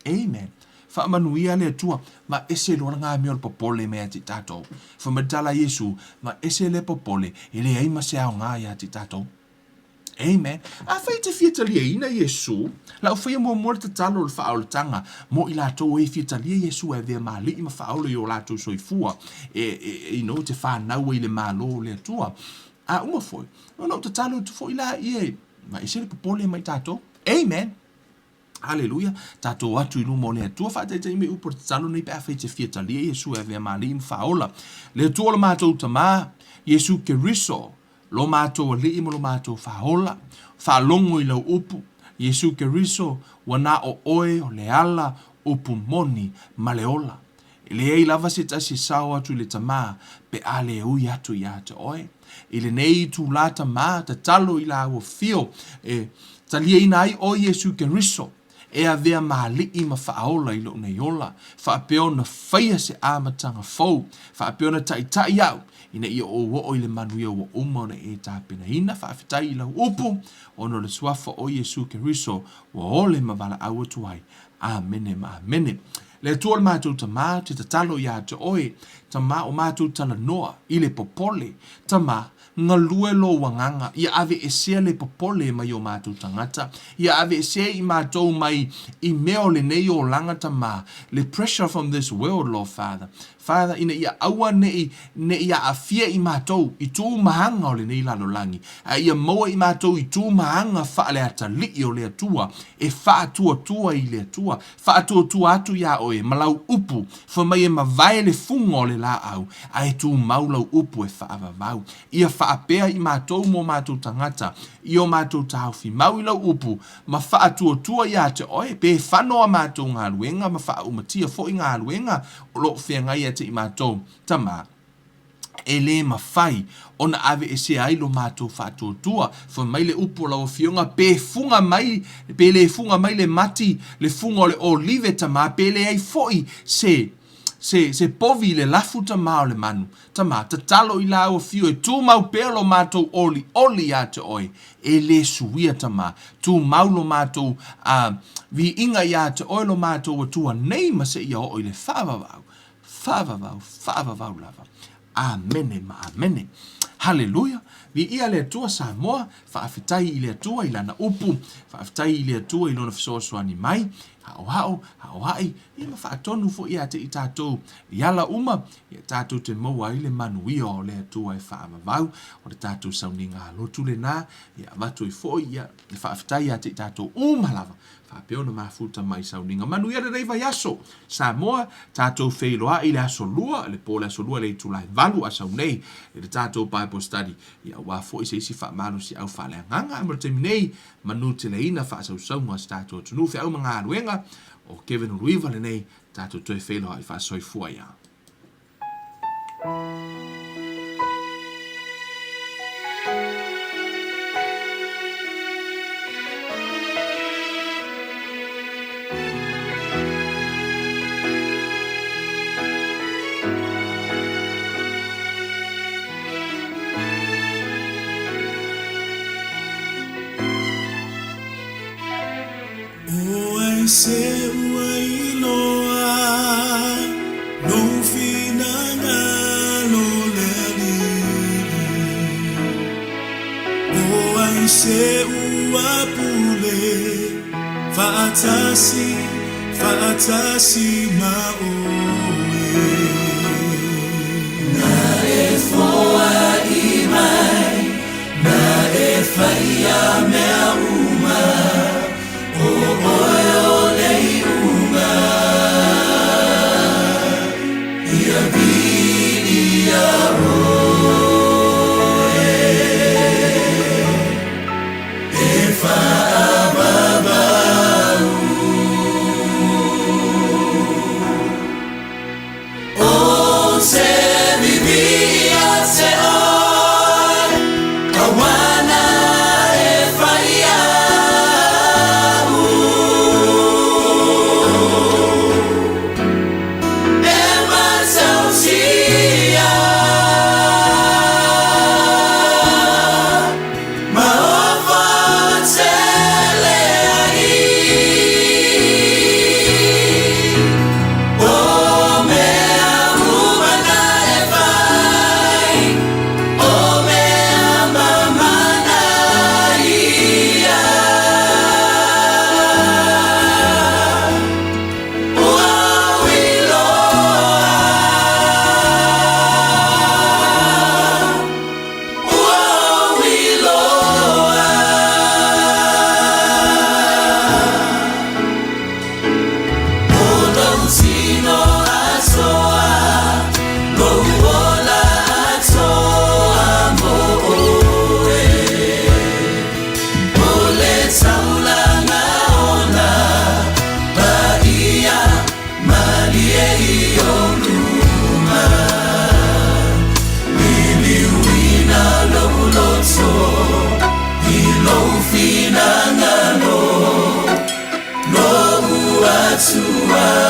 Speaker 1: Amen. Faamanuia le Atua, ma ese loa le ngā mea o le popole mai ia te i tātou. Fai mai le tala a Iesu, ma ese le popole, e leai ma se aoga ia te i tātou. Amen. Afai e te fia taliaina Iesu, la u faia muamua le tatalo o le faaolataga mo i latou e fia talia Iesu e avea ma alii ma faaola i o latou soifua, e, e, you know, te whanau ai le Malo o le Atua. A uma foi, ona ou tatalo atu foi la ia, ma ese le popole mai tatou. Amen. Haleluia! Tatou atu i luma o le Atua, faataitai mai upu o le tatalo nei pe afai e te fia talia Iesu e avea ma Alii ma Faaola. Le Atua o le matou Tama, Iesu Keriso, lo matou Alii ma lo matou Faaola, faalogo i lau upu, Iesu Keriso, ua na o oe o le ala, upu moni, ma le ola. E leai lava se tasi e sao atu i le Tama pe a le ui atu ia te oe. I lenei itulā Tama, tatalo i lāua fio e taliaina ai oe Iesu Keriso, e avea ma Alii ma Faaola i lou nei ola, faapea ona faia se amataga fou, faapea ona taitai au ina ia ou oo i le manuia ua uma ona e tapenaina. Faafetai i lau upu, ona o le Suafa o Iesu Keriso ua ole ma valaau atu ai. Amene ma amene. Le Atua o le matou Tama, ou te tatalo ia te Oe, Tama, o matou talanoa i le popole. Tama, galue Lou Agaga, ia aveesea le popole mai o matou tagata, ia aveesea i matou mai i mea o lenei olaga, Tama, le pressure from this world, Lord Father. Father, ina ia aua neʻi, neʻi aafia i matou i tu ma aga o lenei lalolagi, a ia maua i matou i tu ma aga faaleatalii o le Atua, e faatuatua i le Atua, Faatuatua atu iā oe ma lau upu, fai mai e mavae le fuga o le lāau, a e tumau lau upu e faavavau. Ia faapea i matou mō matou tagata, i o matou taofi mau i lau upu, ma faatuatua iā te oe, pe whano a matou galuega ma faaumatia foi galuega o lo o feagai ia te i matou, Tama. E lē mafai ona aveesea ai lo matou faatuatua. Fai mai le upu o lau Afioga, pe fuga mai, pe lē fuga mai le mati, le fuga o le olive tamā, pe leai foi se, se, se povi i le lafu tamā o le manu. Tamā, tatalo i lau Afio e tumau pea lo matou olioli iā te oe. E lē suia tamā. Tumau lo matou, a, viiga iā te oe lo matou Atua nei ma seia oo i le faavavau. Faavavau, faavavau lava. Amene ma amene. Haleluia! Viia le Atua Samoa, faafetai i le Atua i Lana upu, faafetai i le Atua i Lona fesoasoani mai, haohao, haohaʻi, ia ma faatonu foi ia te i tatou i ala uma, ia tatou te maua ai le manuia o le Atua e faavavau, o le tatou sauniga alotu lena, ia avatu ai foi ia le faafetai ia te i tatou uma lava, Faapea ona mafuta mai sauniga manuia lenei vaiaso. Samoa, tatou feiloai i le aso Lua, le po o le aso Lua i le itula e 8 a sau nei i le tatou Bible study. Ia aua foi se isi faamalosiau faaleagaga. Ae mo le taimi nei, manuteleina faasausauga o se tatou atunuu, feau ma galuega o Kevin Uluiva lenei, tatou toe feiloai faasoifua ia.
Speaker 2: O ai se ua iloa lou finagalo le Alii? O ai se ua pule faatasi, faatasi ma oe? Na e foai mai, na e faia mea uma, O oe o le iuga. Atua.